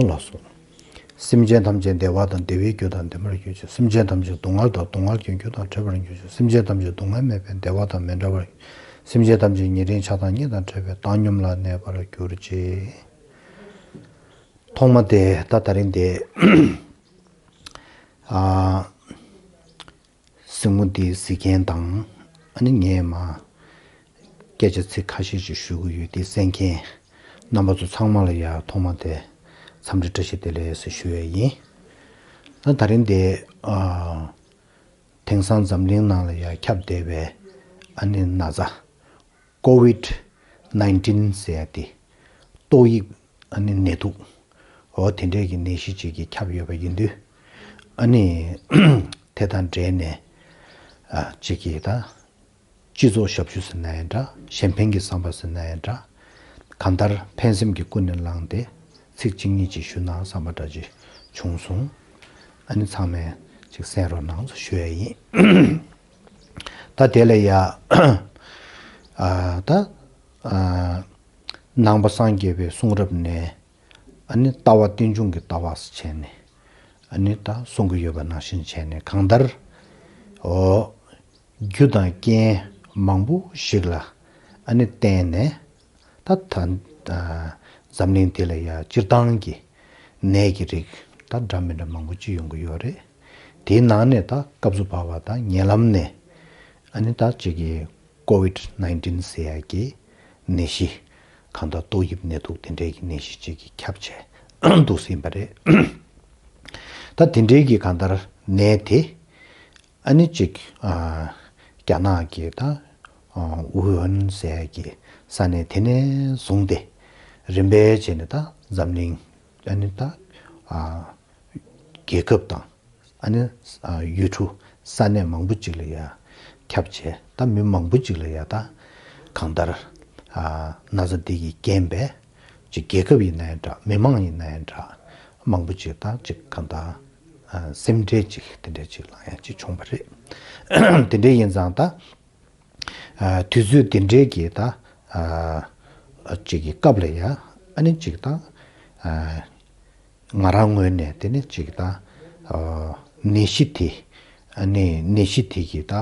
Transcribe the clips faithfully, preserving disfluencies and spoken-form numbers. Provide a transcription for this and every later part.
ལགས་སོ། སེམས་ཅན་ཐམས་ཅད་བདེ་བ་དང་བདེ་བའི་རྒྱུ་དང་ལྡན་པར་གྱུར་ཅིག། སེམས་ཅན་ཐམས་ཅད་སྡུག་བསྔལ་དང་སྡུག་བསྔལ་གྱི་རྒྱུ་དང་བྲལ་བར་གྱུར་ཅིག། སེམས་ཅན་ཐམས་ཅད་སྡུག་བསྔལ་མེད་པའི་བདེ་བ་དང་མི་འབྲལ་བར། སེམས་ཅན་ཐམས་ཅད་ཉེ་རིང་ཆགས་སྡང་གཉིས་དང་བྲལ་བའི་བཏང་སྙོམས་ལ་གནས་པར་གྱུར་ཅིག། ཐོག་མ་དེ་ད་ད་རིང་དེ། ཨ། གཟིགས་མོ་འདི་གཟིགས་མཁན་དང་། ཨ་ནི་ངས་མ། སྐད་ཆ་ཚིག་ཁ་ཤས་ཤིག་ཞུ་གི་ཡོད་དེ་གསན་མཁན། རྣམ་པ་ཚོ་ཚང་མ་ལ་ཡ་ཐོག་མ་དེ་འཚམས་འདྲི་བཀྲ་ཤིས་བདེ་ལེགས་ཟེར་ཞུ་ཡས་ཡིན། ད་ད་རིང་དེ། ཨ། དེང་སང་འཛམ་གླིང་ནང་ལ་ཡ་ཁྱབ་བསྡད་པའི་ཨ་ནི་ན་ཚ། ཀོ་ཝིད་ནའིན་ཊིན་ཟེར་ཡ་དེ། ཏོག་དབྱིབས་ཨ་ནི་ནད་དུག་འོ་དེ་འདྲས་ཀྱི་ནད་གཞི་ཅིག་གིས་ཁྱབ་ཡོད་པ་ཡིན་དུས། ཨ་ནི་དེ་དང་འབྲེལ་ནས། ཨ། ཅིག་གིས་ད། སྤྱི་ཚོགས་ཞབས་ཞུ་ཟེར་ན་ཡང་འདྲ། གཞན་ཕན་གྱི་བསམ་པ་ཟེར་ན་ཡང་འདྲ། གང་ལྟར་ཕན་སེམས་ཀྱིས་ཀུན་ནས་བསླངས་ཏེ། ཚིག་གཅིག་གཉིས་ཅིག་ཞུ་ན་བསམ་པ་འདྲ་ཅིག་བྱུང་སོང་། ཨ་ནི་ཚང་མས་ཅིག་གསན་རོགས་གནང་ཞུ་ཡ་ཡིན། ད་དེ་ལ་ཡ། ཨ། ད། ཨ། ནང་པ་སངས་རྒྱས་པའི་གསུང་རབ་ནས། ཨ་ནི་ལྟ་བ་རྟེན་འབྱུང་གི་ལྟ་བ་ཟེར་བྱས་ནས། ཨ་ནི་ད་གསུང་གི་ཡོད་པ་ནང་བཞིན་བྱས་ནས་གང་ལྟར། འོ། རྒྱུ་དང་རྐྱེན་མང་པོ་ཞིག་ལ་ཨ་ནི་བརྟེན་ནས། ད་ད། ཨ། འཛམ་གླིང་འདི་ལ་ཡ་སྤྱིར་བཏང་གི་ནད་ཀྱི་རིགས་ད་འདྲ་མི་འདྲ་མང་པོ་ཅིག་ཡོང་གི་ཡོད་རེད། དེའི་ནང་ནས་ད་སྐབས་སུ་བབས་པ་དང་ཉེ་ལམ་ནས་ཨ་ནི་ད་ཅིག་གི་ཀོ་ཝིད་ནའིན་ཊིན་ཟེར་ཡ་གི་ནད་གཞི། གང་ལྟར་ཏོག་དབྱིབས་ནད་དུག་དེ་འདྲའི་གི་ནད་གཞི་ཅིག་གིས་ཁྱབ་བྱས་འདུག་ཟིན་པ་རེད། ད་དེ་འདྲའི་གི་གང་ལྟར་ནད་དེ། ཨ་ནི་གཅིག། ཨ། རྒྱ་ནག་གི་ད། ཨ། ཝུ་ཧན་ཟེར་གྱི་ས་གནས་དེ་ནས་བཟུང་སྟེ། རིམ་པས་བྱས་ནས་ད་འཛམ་གླིང་ཨ་ནི་ད། ཨ། རྒྱལ་ཁབ་དང་། ཨ་ནི། ཨ། ཡུལ་གྲུ་ས་གནས་མང་པོ་ཅིག་ལ་ཡ་ཁྱབ་བྱས། ད་མི་མང་པོ་ཅིག་ལ་ཡ་ད་གང་ལྟར། ཨ། ན་ཚ་འདི་གིས་རྐྱེན་པས་ཅིག་རྒྱལ་ཁབ་ཡིན་ན་ཡང་འདྲ། མི་མང་ཡིན་ན་ཡང་འདྲ། མང་པོ་ཅིག་ད་ཅིག་གང་ལྟར། ཨ། སེམས་ཁྲལ་ཅིག་དེ་འདྲ་ཅིག་ལངས་ཡ་ཅིག་བྱུང་བ་རེད། དེ་འདྲ་ཡིན་ཙང་ད། ཨ། དུས་ཚོད་དེ་འདྲའི་གི་ད། ཨ། ཅིག་གི་སྐབས་ལ་ཡ། ཨ་ནི་ཅིག་ད། ཨ། ང་རང་ངོས་ནས་དེ་ནི་ཅིག་ད། ཨ། ནད་གཞི་དེ། ཨ་ནི་ནད་གཞི་དེ་གི་ད།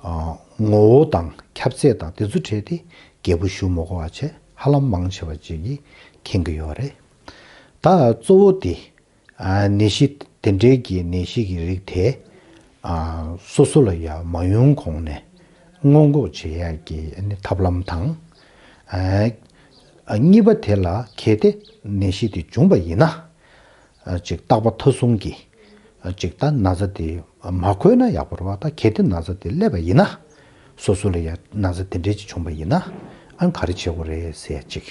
ཨ། ངོ་བོ་དང་ཁྱབ་ཚད་དང་དེ་ཚོ་འཕྲད་དེ་རྒྱས་པོ་ཞུ་མ་དགོས་པ་བྱས། ཧ་ལམ་མང་ཆེ་བ་ཅིག་གིས་མཁྱེན་གྱི་ཡོད་རེད། ད་གཙོ་བོ་དེ། ཨ། ནད་གཞི་དེ་འདྲའི་གི་ནད་གཞི་གི་རིགས་དེ། ཨ། སོ་སོ་ལ་ཡ་མ་ཡོང་གོང་ནས་སྔོན་འགོག་བྱེད་ཡ་གི་ཨ་ནི་ཐབས་ལམ་དང་། ཨ། ཨ། གཉིས་པ་དེ་ལ་གལ་ཏེ་ནད་གཞི་དེ་བྱུང་བ་ཡིན་ན། ཨ། ཅིག་རྟག་པ་མཐའ་སྲུང་གི། ཨ། ཅིག་ད་ན་ཚ་དེ་མ་འགོས་ན་ཡག་པོ་རེད་བ། ད་གལ་ཏེ་ན་ཚ་དེ་སླེབས་པ་ཡིན་ན། སོ་སོ་ལ་ཡ་ན་ཚ་དེ་འདྲས་ཅིག་བྱུང་བ་ཡིན་ན། ཨ། ག་རེ་བྱེད་དགོས་རེད་ཟེར་ཅིག་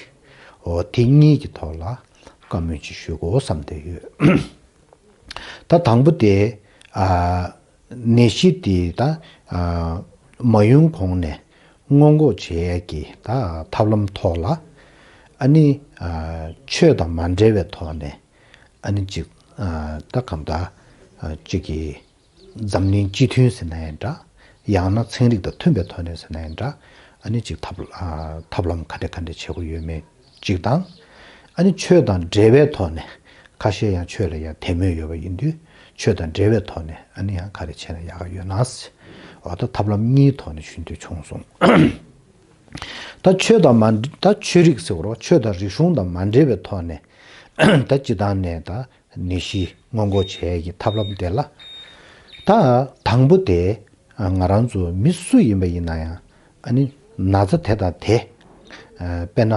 འོ་དེ་གཉིས་ཀྱི་ཐོག་ལ་བཀའ་མོལ་ཅིག་ཞུ་དགོས་བསམ་བསྡད་ཡོད། ད་དང་པོ་དེ། ཨ། ནད་གཞི་དེ་ད། ཨ། མ་ཡོང་གོང་ནས་སྔོན་འགོག་བྱེད་ཡས་ཀྱི་ད་ཐབས་ལམ་ཐོག་ལ། ཨ་ནི། ཨ། ཆོས་དང་མ་འབྲེལ་བའི་ཐོག་ནས། ཨ་ནི་ཅིག་ཨ། ད་གང་ལྟར། ཨ། ཅིག་གི་འཛམ་གླིང་སྤྱི་མཐུན་ཟེར་ན་ཡང་འདྲ། ཡང་ན་ཚན་རིག་དང་མཐུན་པའི་ཐོག་ནས་ཟེར་ན་ཡང་འདྲ། ཨ་ནི་ཅིག་ཐབས། ཨ། ཐབས་ལམ་ག་འདྲ་ག་འདྲ་བྱེད་དགོས་ཡོད་མེད་ཅིག་དང་། ཨ་ནི་ཆོས་དང་འབྲེལ་བའི་ཐོག་ནས། ཁ་ཤས་ཡང་ཆོས་ལ་ཡང་དད་མོས་ཡོད་པ་ཡིན་དུས། ཆོས་དང་འབྲེལ་བའི་ཐོག་ནས་ཨ་ནི་ཡང་ག་རེ་བྱས་ན་ཡག་ག་ཡོད་ན་ཟེར། འོ་ད་ཐབས་ལམ་གཉིས་ཐོག་ནས་ཞུ་འདོད་བྱུང་སོང་། ད་ཆོས་དང་མ། ད་ཆོས་རིག་ཟེར་བ་རེད་བ། ཆོས་དང་རིག་གཞུང་དང་མ་འབྲེལ་བའི་ཐོག་ནས། ད་སྤྱི་བཏང་ནས་ད་ནད་གཞི་སྔོན་འགོག་བྱེད་ཡས་ཀྱི་ཐབས་ལམ་དེ་ལ། ད་དང་པོ་དེ། ང་རང་ཚོ་མི་སུ་ཡིན་པ་ཡིན་ན་ཡང་། ཨ་ནི་ན་ཚ་དེ་དང་དེ། ཨ། དཔེར་ན།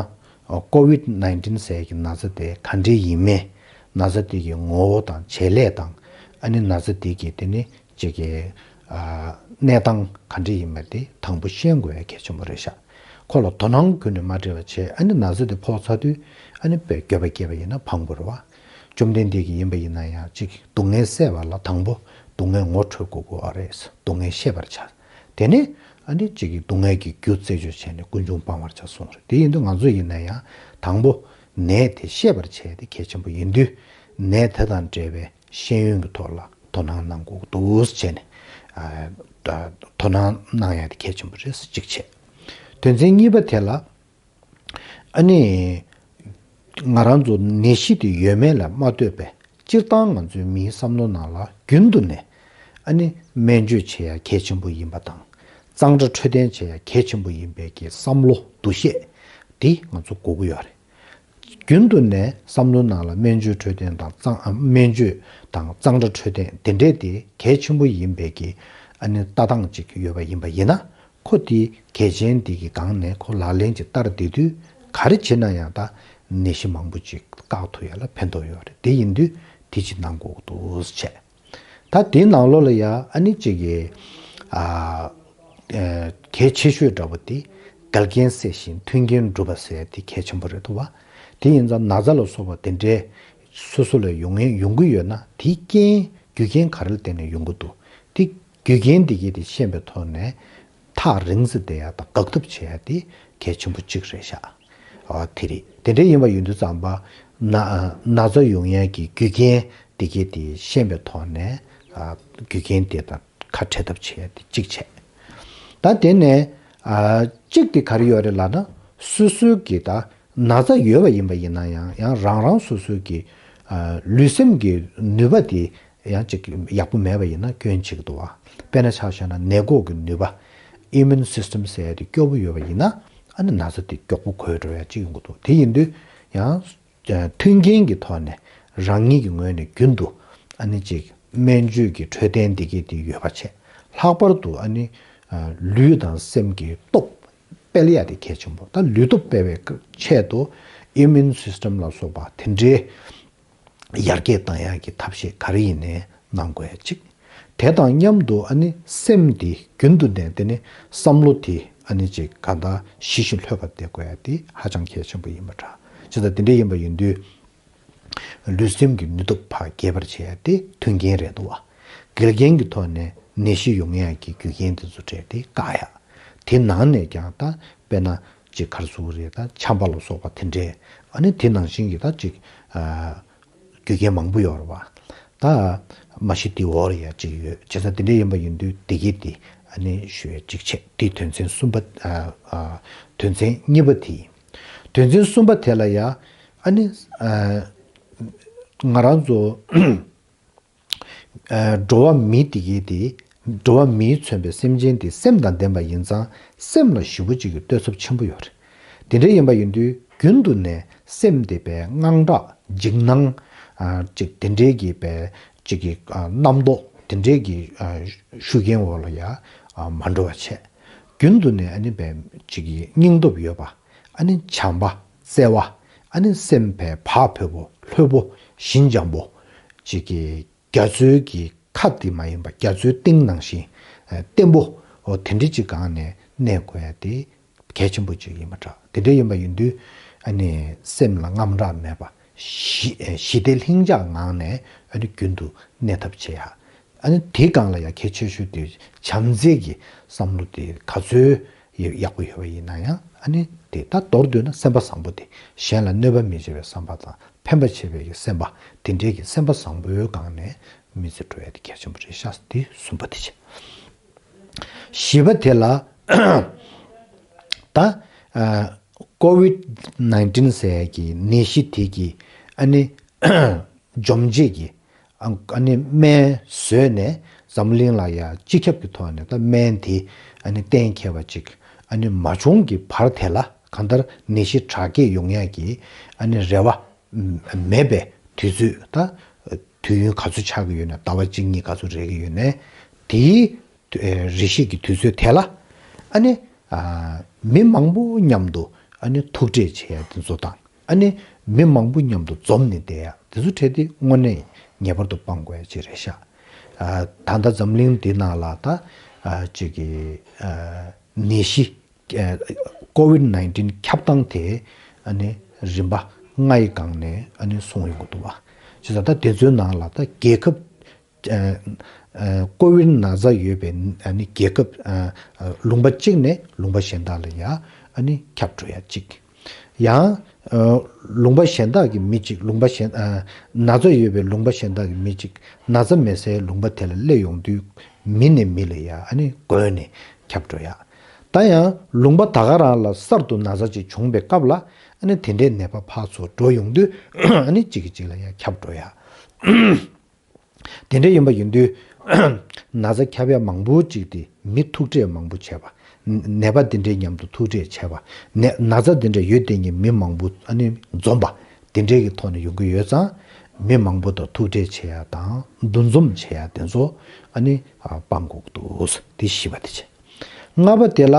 ཀོ་ཝིད་ནའིན་ཊིན་ཟེར་གྱི་ན་ཚ་དེ་ག་འདྲས་ཡིན་མིན། ན་ཚ་དེ་གི་ངོ་བོ་དང་བྱེད་ལས་དང་། ཨ་ནི་ན་ཚ་དེ་གི་དེ་ནི་ཅིག་གི། ཨ། གནས་སྟངས་ག་འདྲས་ཡིན་མིན་དེ་དང་པོ་ཤེས་དགོས་ཡ་གལ་ཆེན་པོ་རེད་ཤག་ཁོ་ལ་དོ་སྣང་ཁུལ་ནས་མ་སྤྲད་པ་བྱས། ཨ་ནི་ན་ཚ་དེ་ཕོག་ཚར་དུས། ཨ་ནི་དཔེ་འགྱོད་པ་སྐྱེས་པ་ཡིན་ན་ཕངས་པོ་རེད་བ། བཅོམ་ལྡན་འདས་ཀྱིས་ཡིན་པ་ཡིན་ན་ཡང་ཅིག་སྡུག་བསྔལ་སེལ་བ་ལ་དང་པོ་སྡུག་བསྔལ་ངོ་འཕྲོད་དགོས་ཀྱི་ཡོད་རེད། སྡུག་བསྔལ་ཤེས་པར་བྱ། དེ་ནས་ཨ་ནི་གཅིག་གིས་སྡུག་བསྔལ་གྱི་རྒྱུ་རྩད་གཅོད་བྱས་ནས་ཀུན་འབྱུང་སྤང་བར་བྱ་གསུངས་རེད། དེ་ཡིན་དུས་ང་ཚོ་ཡིན་ན་ཡང་དང་པོ་ནད་དེ་ཤེས་པར་བྱས་ཏེ་གལ་ཆེན་པོ་ཡིན་དུས། ནད་དེ་དང་འབྲེལ་བའི་ཤེས་ཡོན་གྱི་ཐོག་ལ་དོ་སྣང་གནང་དགོས་འདུག་ཟེར་བྱས་ནས། ཨ། དོ་སྣང་གནང་ཡ་དེ་གལ་ཆེན་པོ་རེད་ཟེར་གཅིག་བྱས། དོན་ཚན་གཉིས་པ་དེ་ལ། ཨ་ནི། ང་རང་ཚོ་ནད་གཞི་དེ་ཡོད་མེད་ལ་མ་ལྟོས་པའི་སྤྱིར་བཏང་ང་ཚོའི་མིའི་བསམ་བློ་ནང་ལ་རྒྱུན་དུ་ནས་ཨ་ནི་སྨན་བཅོས་བྱེད་ཡ་གལ་ཆེན་པོ་ཡིན་པ་དང་། གཙང་སྦྲ་འཕྲོད་བསྟེན་བྱེད་ཡ་གལ་ཆེན་པོ་ཡིན་པའི་གི་བསམ་བློ་འདུ་ཤེས་དེ་ང་ཚོ་དགོས་ཀྱི་ཡོད་རེད། རྒྱུན་དུ་ནས་བསམ་བློའི་ནང་ལ་སྨན་བཅོས་འཕྲོད་བསྟེན་དང་གཙང་ཨ། སྨན་བཅོས་དང་གཙང་སྦྲ་འཕྲོད་བསྟེན་དེ་འདྲས་དེ་གལ་ཆེན་པོ་ཡིན་པའི་གི་ཨ་ནི་ལྟ་སྟངས་ཅིག་ཡོད་པ་ཡིན་པ་ཡིན་ན། ཁོ་དེ་གལ་ཆེན་དེ་གི་སྒང་ནས་ཁོ་ལག་ལེན་ཅིག་བསྟར་བསྡད་དུས་ག་རེ་བྱེད་ན་ཡང་ད་ནད་གཞི་མང་པོ་ཅིག་བཀག་ཐུབ་ཡ་ལ་ཕན་ཐོགས་ཡོད་རེད། དེ་ཡིན་དུས་དེ་ཅིག་གནང་དགོས་འདུག་བྱས། ད་དེའི་ནང་ལོགས་ལ་ཡ་ཨ་ནི་ཅིག་གི་ཨ་ཨེ་གལ་ཆེ་ཤོས་འདྲ་པོ་དེ་འགལ་རྐྱེན་སེལ་ཞིང་མཐུན་རྐྱེན་སྒྲུབ་པ་ཟེར་ཡ་དེ་གལ་ཆེན་པོ་རེད་འདུག་བ། དེ་ཡིན་ཙང་ན་ཚ་ལ་སོགས་པ་དེ་འདྲའི་སོ་སོ་ལ་ཡོང་ཡོང་གི་ཡོད་ན་དེའི་རྐྱེན་རྒྱུ་རྐྱེན་ག་རེ་ལ་བརྟེན་ནས་ཡོང་གི་འདུག་དེ་རྒྱུ་རྐྱེན་དེ་གས་དེ་ཤེས་པའི་ཐོག་ནས་ཐག་རིང་ཙམ་བསྡད་ཡ་དང་དགག་ཐབས་བྱེད་ཡ་དེ་གལ་ཆེན་པོ་གཅིག་རེད་ཤག་ཨ་དེ་རེད། དེ་འདྲ་ཡིན་པ་ཡིན་དུས་ཙམ་པ་ན་ན་ཚ་ཡོང་ཡ་གི་རྒྱུ་རྐྱེན་དེ་གས་དེ་ཤེས་པའི་ཐོག་ནས་ཨ་རྒྱུ་རྐྱེན་དེ་དང་ཁ་བྲལ་ཐབས་བྱེད་ཡ་དེ་གཅིག་བྱས། ད་དེ་ནས་ཨ་གཅིག་དེ་ག་རེ་ཡོད་རེད་ལབ་ན། སོ་སོའི་གི་ད་ན་ཚ་ཡོད་པ་ཡིན་པ་ཡིན་ན་ཡང་ཡང་རང་རང་སོ་སོའི་གི་ཨ་ལུས་སེམས་ཀྱི་ནུས་པ་དེ་ཡང་ཅིག་ཡག་པོ་མེད་པ་ཡིན་ན་སྐྱོན་བྱེད་ཀྱི་འདུག་བ། དཔེར་ན་ཆ་བཞག་ན་ནད་འགོག་གི་ནུས་པ་ཨི་མུན་སིས་ཊམ་ཟེར་ཡ་དེ་སྐྱོ་པོ་ཡོད་པ་ཡིན་ན་ཨ་ནི་ན་ཚ་དེ་མགྱོགས་པོ་འགོས་འགྲོ་ཡ་ཅིག་ཡོང་གི་འདུག་དེ་ཡིན་དུས་ཡང་མཐུན་རྐྱེན་གྱི་ཐོག་ནས་རང་ཉིད་ཀྱི་ངོས་ནས་རྒྱུན་དུ་ཨ་ནི་ཅིག་སྨན་བཅོས་ཀྱི་འཕྲོད་བསྟེན་འདི་གས་དེ་ཡོད་པ་བྱས། ལྷག་པར་དུ་ཨ་ནི་ལུས་དང་སེམས་ཀྱི་སྟོབས་སྤེལ་ཡ་དེ་གལ་ཆེན་པོ། ད་ལུས་སྟོབས་སྤེལ་བའི་ཆེད་དུ་ཨི་མུན་སིས་ཊམ་ལ་སོགས་པ་དེ་འདྲའི་ཡར་རྒྱས་བཏང་ཡ་གི་ཐབས་ཤེས་ག་རེ་ཡིན་ནའི་གནང་དགོས་ཡ་གཅིག་དེ་དང་མཉམ་དུ་ཨ་ནི་སེམས་དེ་རྒྱུན་དུ་ནས་དེ་ནི་བསམ་བློ་དེ་ཨ་ནི་ཅིག་གང་ལྟར་ཞི་ཞིང་ལྷོད་པར་བསྡད་དགོས་ཡ་དེ་ཧ་ཅང་གལ་ཆེན་པོ་ཡིན་པ་འདྲ། བྱས་ཙང་དེ་འདྲ་ཡིན་པ་ཡིན་དུས་ལུས་སེམས་ཀྱི་ནུས་སྟོབས་ཕར་རྒྱས་པར་བྱེད་ཡ་དེ་མཐུན་རྐྱེན་རེད་འདུག་བ། འགལ་རྐྱེན་གྱི་ཐོག་ནས་ནད་གཞི་ཡོང་ཡ་གི་རྒྱུ་རྐྱེན་དེ་ཚོ་འཕྲད་དེ་བཀག་ཡ། དེ་ནང་ནས་ཀྱང་ད་དཔེར་ན་ཅིག་ག་རེ་ཟེར་དགོས་རེད། ད་ཆམ་པ་ལ་སོགས་པ་དེ་འདྲས་ཨ་ནི་དེ་ནང་བཞིན་གྱི་ད་ཅིག་ཨ། རྒྱུ་རྐྱེན་མང་པོ་ཡོད་རེད་བ། ད་མ་གཞི་དེའི་འོག་ལ་ཡ་གཅིག་ཡོད། བྱས་ཙང་དེ་འདྲ་ཡིན་པ་ཡིན་དུས་དེ་གི་དེ་ཨ་ནི་ཞུ་ཡ་གཅིག་བྱས། དེའི་དོན་ཚན་གསུམ་པ། ཨ་ཨ་དོན་ཚན་གཉིས་པ་དེ་ཡིན། དོན་ཚན་གསུམ་པ་དེ་ལ་ཡ་ཨ་ནི་ཨ་ང་རང་ཚོ་ཨ་འགྲོ་བ་མི་དེ་གི་དེ་འགྲོ་བ་མིས་མཚོན་པའི་སེམས་ཅན་དེ་སེམས་དང་ལྡན་པ་ཡིན་ཙང་སེམས་ལ་ཞེ་པོ་ཅིག་གི་གཏོད་ཚབས་ཆེན་པོ་ཡོད་རེད། དེ་འདྲ་ཡིན་པ་ཡིན་དུས་རྒྱུན་དུ་ནས་སེམས་དེ་པའི་དངངས་སྐྲག་འཇིགས་སྣང་ཨ་ཅིག་དེ་འདྲའི་གི་པའི་ཅིག་གི་ཨ་རྣམ་རྟོག་དེ་འདྲའི་གི་ཨ་ཤུགས་རྐྱེན་འོག་ལ་ཡ་ཨ་མ་འགྲོ་བ་བྱས། རྒྱུན་དུ་ནས་ཨ་ནི་པའི་ཅིག་གི་སྙིང་སྟོབས་ཡོད་པ། ཨ་ནི་བྱམས་པ་བརྩེ་བ། ཨ་ནི་སེམས་པའི་བག་ཕེབས་པོ་ལྷོད་པོ་ཞི་འཇམ་པོ་ཅིག་གི་རྒྱ་མཚོའི་གི་ཁ་དེ་མ་ཡིན་པ་རྒྱ་མཚོའི་གཏིང་ནང་བཞིན་ཨ་བརྟན་པོ་འོ་དེ་འདྲ་ཅིག་སྒང་ནས་གནས་དགོས་ཡ་དེ་གལ་ཆེན་པོ་ཅིག་ཡིན་པ་འདྲ། དེ་འདྲ་ཡིན་པ་ཡིན་དུས་ཨ་ནི་སེམས་ལ་དངངས་སྐྲག་མེད་པ་ཞི་ཨ་ཞི་བདེ་ལྷིང་འཇགས་ངང་ནས་ཨ་ནི་རྒྱུན་དུ་གནས་ཐབས་བྱེད་ཡ། ཨ་ནི་དེའི་སྒང་ལ་ཡ་གལ་ཆེ་ཤོས་དེ་བྱམས་བརྩེ་གི་བསམ་བློ་དེ་ག་ཚོད་ཡག་པོ་ཡོད་པ་ཡིན་ན་ཡང་ཨ་ནི་དེ་ད་མདོར་བསྡུས་ན་སེམས་པ་བཟང་པོ་དེ་གཞན་ལ་གནོད་པ་མི་བྱེད་པའི་བསམ་པ་དང་ཕན་པ་བྱེད་པའི་གི་སེམས་པ་དེ་འདྲའི་གི་སེམས་པ་བཟང་པོའི་སྒང་ནས་མི་ཚེ་འགྲོ་ཡ་དེ་གལ་ཆེན་པོ་རེད་ཤག་དེ་གསུམ་པ་དེ་བྱས། བཞི་པ་དེ་ལ་ད་ཨ་ཀོ་ཝིད་ནའིན་ཊིན་ཟེར་ཡ་གི་ནད་གཞི་དེ་གི་ཨ་ནི་འཇོམས་བྱེད་ཀྱི་ཨ་ཨ་ནི་སྨན་བཟོས་ནས་འཛམ་གླིང་ལ་ཡ་སྤྱི་ཁྱབ་ཀྱི་ཐོག་ནས་ད་སྨན་དེ་ཨ་ནི་གཏན་འཁེལ་བ་ཅིག་ཨ་ནི་མ་བྱུང་གི་བར་དེ་ལ་གང་ལྟར་ནད་གཞི་དྲག་སྐྱེད་ཡོང་ཡ་གི་ཨ་ནི་རེ་བ་མེད་པའི་དུས་ཚོད། ད་དུས་ཡུན་ག་ཚོད་ཆགས་ཀྱི་ཡོད་ན། ཟླ་བ་གཅིག་གཉིས་ག་ཚོད་རེག་གི་ཡོད་ན་དེའི་དུ་ཨེ་རེ་ཞིག་གི་དུས་ཚོད་དེ་ལ་ཨ་ནི་ཨ་མི་མང་པོ་མཉམ་དུ་ཨ་ནི་ཐུག་འཕྲད་བྱེད་ཡ་དེ་ཚོ་དང་། ཨ་ནི་མི་མང་པོ་མཉམ་དུ་འཛོམས་ནས་བསྡད་ཡ་དེ་ཚོ་འཕྲད་དེ་དངོས་གནས་ངེས་པར་དུ་སྤང་དགོས་ཡ་ཅིག་རེད་ཤག་ཨ་ད་ལྟ་འཛམ་གླིང་འདི་ནང་ལ་ད་ཨ་ཅིག་གི་ཨ་ནད་གཞི་ཨ་ཀོ་ཝིད་ནའིན་ཊིན་ཁྱབ་སྟངས་དེ་ཨ་ནི་རིམ་པ་ལྔ་ཡི་སྒང་ནས་ཨ་ནི་སོང་ཡོང་གི་འདུག་བ། བྱས་ཙང་ད་དེ་ཚོའི་ནང་ལ་ད་རྒྱལ་ཁབ་ཨ་ཨ་ཀོ་ཝིད་ན་ཚ་ཡོད་པའི་ཨ་ནི་རྒྱལ་ཁབ་ཨ་ཨ་ལུང་པ་གཅིག་ནས་ལུང་པ་གཞན་དག་ལ་ཡ་ཨ་ནི་ཁྱབ་འགྲོ་ཡ་གཅིག་ཡང་ཨ་ལུང་པ་གཞན་དག་གི་མི་གཅིག་ལུང་པ་གཞན་ཨ་ན་ཚ་ཡོད་པའི་ལུང་པ་གཞན་དག་གི་མི་གཅིག་ན་ཚ་མེད་སའི་ལུང་པ་དེ་ལ་སླེབས་ཡོང་དུས་མི་ནས་མི་ལ་ཡ་ཨ་ནི་འགོས་ནས་ཁྱབ་འགྲོ་ཡ། ད་ཡང་ལུང་པ་ད་ག་རང་ལ་གསར་དུ་ན་ཚ་ཅིག་བྱུང་པའི་སྐབས་ལ་ ཨ་ནི་དེ་འདྲའི་ནད་པ་ཕར་ཚུར་འགྲོ་ཡོང་དུས་ཨ་ནི་གཅིག་གིས་གཅིག་ལ་ཡང་ཁྱབ་འགྲོ་ཡ། དེ་འདྲ་ཡིན་པ་ཡིན་དུས། ན་ཚ་ཁྱབ་ཡ་མང་པོ་ཅིག་དེ་མི་ཐུག་འཕྲད་མང་པོ་བྱས་པ། ནད་པ་དེ་འདྲའི་མཉམ་དུ་ཐུག་འཕྲད་བྱས་པ། ནད་ན་ཚ་དེ་འདྲ་ཡོད་དེ་ཉིད་མི་མང་པོ་ཨ་ནི་འཛོམས་པ། དེ་འདྲའི་གི་ཐོག་ནས་ཡོང་གི་ཡོད་ཙང་། མི་མང་པོ་དང་ཐུག་འཕྲད་བྱེད་ཡ་དང་འདུ་འཛོམས་བྱེད་ཡ་དེ་ཚོ་ཨ་ནི་སྤང་དགོས་འདུག་དེ་བཞི་པ་དེ་བྱས། ལྔ་པ་དེ་ལ་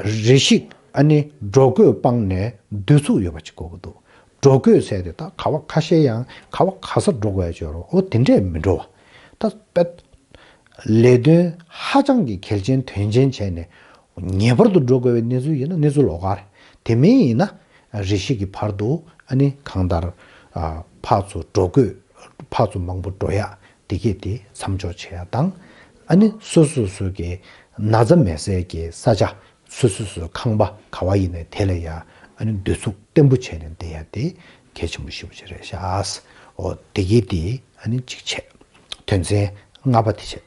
རེ་ཞིག་ཨ་ནི་འགྲོ་དགོས་སྤངས་ནས་སྡོད་ཚུགས་ཡོད་པ་ཅིག་དགོས་ཀྱི་འདུག་འགྲོ་དགོས་ཟེར་དེ་ད་ག་བ་ཁ་ཤས་ཡང་ག་བ་ག་ས་འགྲོ་དགོས་ཡ་ཅིག་ཡོད་རེད། འོ་དེ་འདྲས་མི་འགྲོ་བ། ད་དཔེ་ལས་དོན་ཧ་ཅང་གི་གལ་ཆེན་དོན་ཆེན་བྱས་ནས་ངེས་པར་དུ་འགྲོ་དགོས་པའི་གནས་ཚུལ་ཡིན་ན་གནས་ཚུལ་ལོགས་ཀ་རེད། དེ་མིན་ཡིན་ན་རེ་ཞིག་གི་བར་དུ་ཨ་ནི་གང་ལྟར་ཨ་ཕར་ཚུར་འགྲོ་དགོས། ཕར་ཚུར་མང་པོ་འགྲོ་ཡ་དེ་གས་དེ་མཚམས་འཇོག་བྱེད་ཡ་དང་། ཨ་ནི་སོ་སོ་སོ་གི་ན་ཚ་མེད་སའི་གི་ས་ཆ། སོ་སོ་སོའི་ཁང་པ་ག་བ་ཡིན་ནའི་དེ་ལ་ཡ་ཨ་ནི་སྡོད་ཚུགས་བརྟན་པོ་བྱས་ནས་བསྡད་ཡ་དེ་གལ་ཆེན་པོ་ཞེ་པོ་ཅིག་རེད་ཤག་འོ་དེ་གི་དེ་ཨ་ནི་གཅིག་བྱས། དོན་ཚན་ལྔ་པ་དེ་བྱས།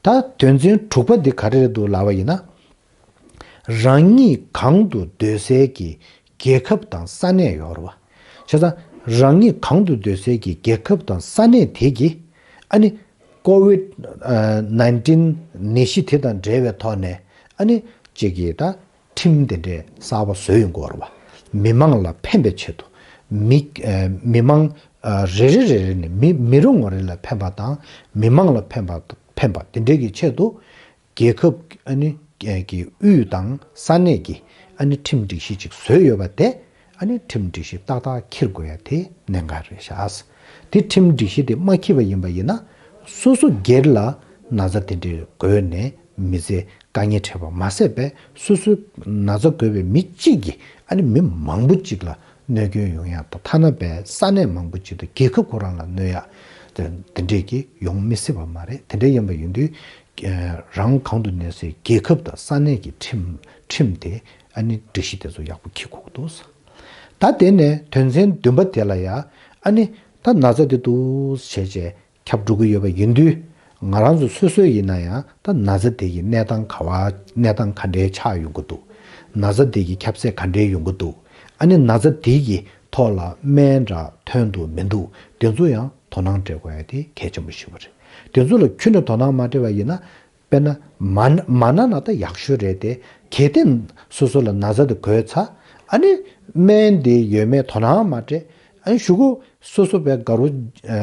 ད་དོན་ཚན་དྲུག་པ་འདི་ག་རེ་རེད་འདུག་ལབ་པ་ཡིན་ན། རང་ཉིད་གང་དུ་སྡོད་སའི་གི་རྒྱལ་ཁབ་དང་ས་གནས་ཡོད་རེད་བ། བྱས་ཙང་རང་ཉིད་གང་དུ་སྡོད་སའི་གི་རྒྱལ་ཁབ་དང་ས་གནས་དེ་གི་ཨ་ནི་ཀོ་ཝིད་ནའིན་ཊིན་ནད་གཞི་དེ་དང་འབྲེལ་བའི་ཐོག་ནས་ཨ་ནི་གཅིག་གིས་ད་ཁྲིམས་དེ་འདྲའི་གསར་པ་བཟོས་ཡོང་གི་ཡོད་རེད་བ། མི་མང་ལ་ཕན་པའི་ཆེད་དུ། མི་ཨ་མི་མང་ཨ་རེ་རེ་རེ་རེ་ནས་མི་མི་རེ་ངོ་རེ་ལ་ཕན་པ་དང་མི་མང་ལ་ཕན་པ་ཕན་པ་དེ་འདྲའི་གི་ཆེད་དུ། རྒྱལ་ཁབ་ཨ་ནི་གི་དབུས་དང་ས་གནས་ཀྱི་ཨ་ནི་ཁྲིམས་སྒྲིག་གཞི་ཅིག་བཟོས་ཡོད་པ་དེ་ཨ་ནི་ཁྲིམས་སྒྲིག་གཞི་ཏག་ཏག་འཁྱེར་དགོས་ཡ་དེ་གནད་འགག་རེད་ཤག་དེ་ཁྲིམས་སྒྲིག་གཞི་དེ་མ་འཁྱེར་བ་ཡིན་པ་ཡིན་ན། སོ་སོ་སྒེར་ལ་ན་ཚ་དེ་འདྲའི་འགོས་ནས་མི་ཚེ་དཀའ་ངལ་འཕྲད་པ་མ་ཟད་པའི་སོ་སོའི་ན་ཚ་འགོས་པའི་མི་གཅིག་གིས་ཨ་ནི་མི་མང་པོ་གཅིག་ལ་གནོད་སྐྱོན་ཡོང་ཡག་དང་ཐ་ན་པའི་ས་གནས་མང་པོ་ཅིག་དང་རྒྱལ་ཁབ་ཁོ་རང་ལ་གནོད་ཡག་དེ་དེ་འདྲས་ཀྱི་ཡོང་མི་སྲིད་པ་མ་རེད། དེ་འདྲས་ཡིན་པ་ཡིན་དུས་རང་གང་དུ་གནས་སའི་རྒྱལ་ཁབ་དང་ས་གནས་ཀྱི་ཁྲིམས་ཁྲིམས་དེ་ཨ་ནི་སྒྲིག་གཞི་དེ་ཚོ་ཡག་པོ་འཁྱེར་དགོས་ཀྱི་འདུག་ད་དེ་ནས་དོན་ཚན་བདུན་པ་དེ་ལ་ཡ་ཨ་ནི་ད་ན་ཚ་དེ་འདུག་བྱས་བྱས། ཁྱབ་འགྲོ་གི་ཡོད་པ་ཡིན་དུས། ང་རང་ཚོ་སོ་སོ་ཡིན་ན་ཡང་ད་ན་ཚ་དེ་གི་གནས་སྟངས་ག་བ་གནས་སྟངས་ག་འདྲའི་ཆགས་ཡོང་གི་འདུག་ན་ཚ་དེ་གི་ཁྱབ་ཚད་ག་འདྲའི་ཡོང་གི་འདུག་ཨ་ནི་ན་ཚ་དེ་གི་ཐོག་ལ་སྨན་འདྲ་ཐོན་འདུག་མི་འདུག་དེ་ཚོ་ཡང་དོ་སྣང་སྤྲད་དགོས་ཡ་དེ་གལ་ཆེན་པོ་ཞིག་རེད། དེ་ཚོ་ལ་ཁྱོན་ནས་དོ་སྣང་མ་སྤྲད་པ་ཡིན་ན། དཔེར་ན་མ་ན་མ་ན་ན་ད་ཡག་ཤོས་རེད་དེ། གལ་ཏེ་སོ་སོ་ལ་ན་ཚ་དེ་འགོས་ཚར། ཨ་ནི་སྨན་དེ་ཡོད་མེད་དོ་སྣང་མ་སྤྲད། ཨ་ནི་གཞུག་གུ་སོ་སོ་པའི་དགའ་རོགས་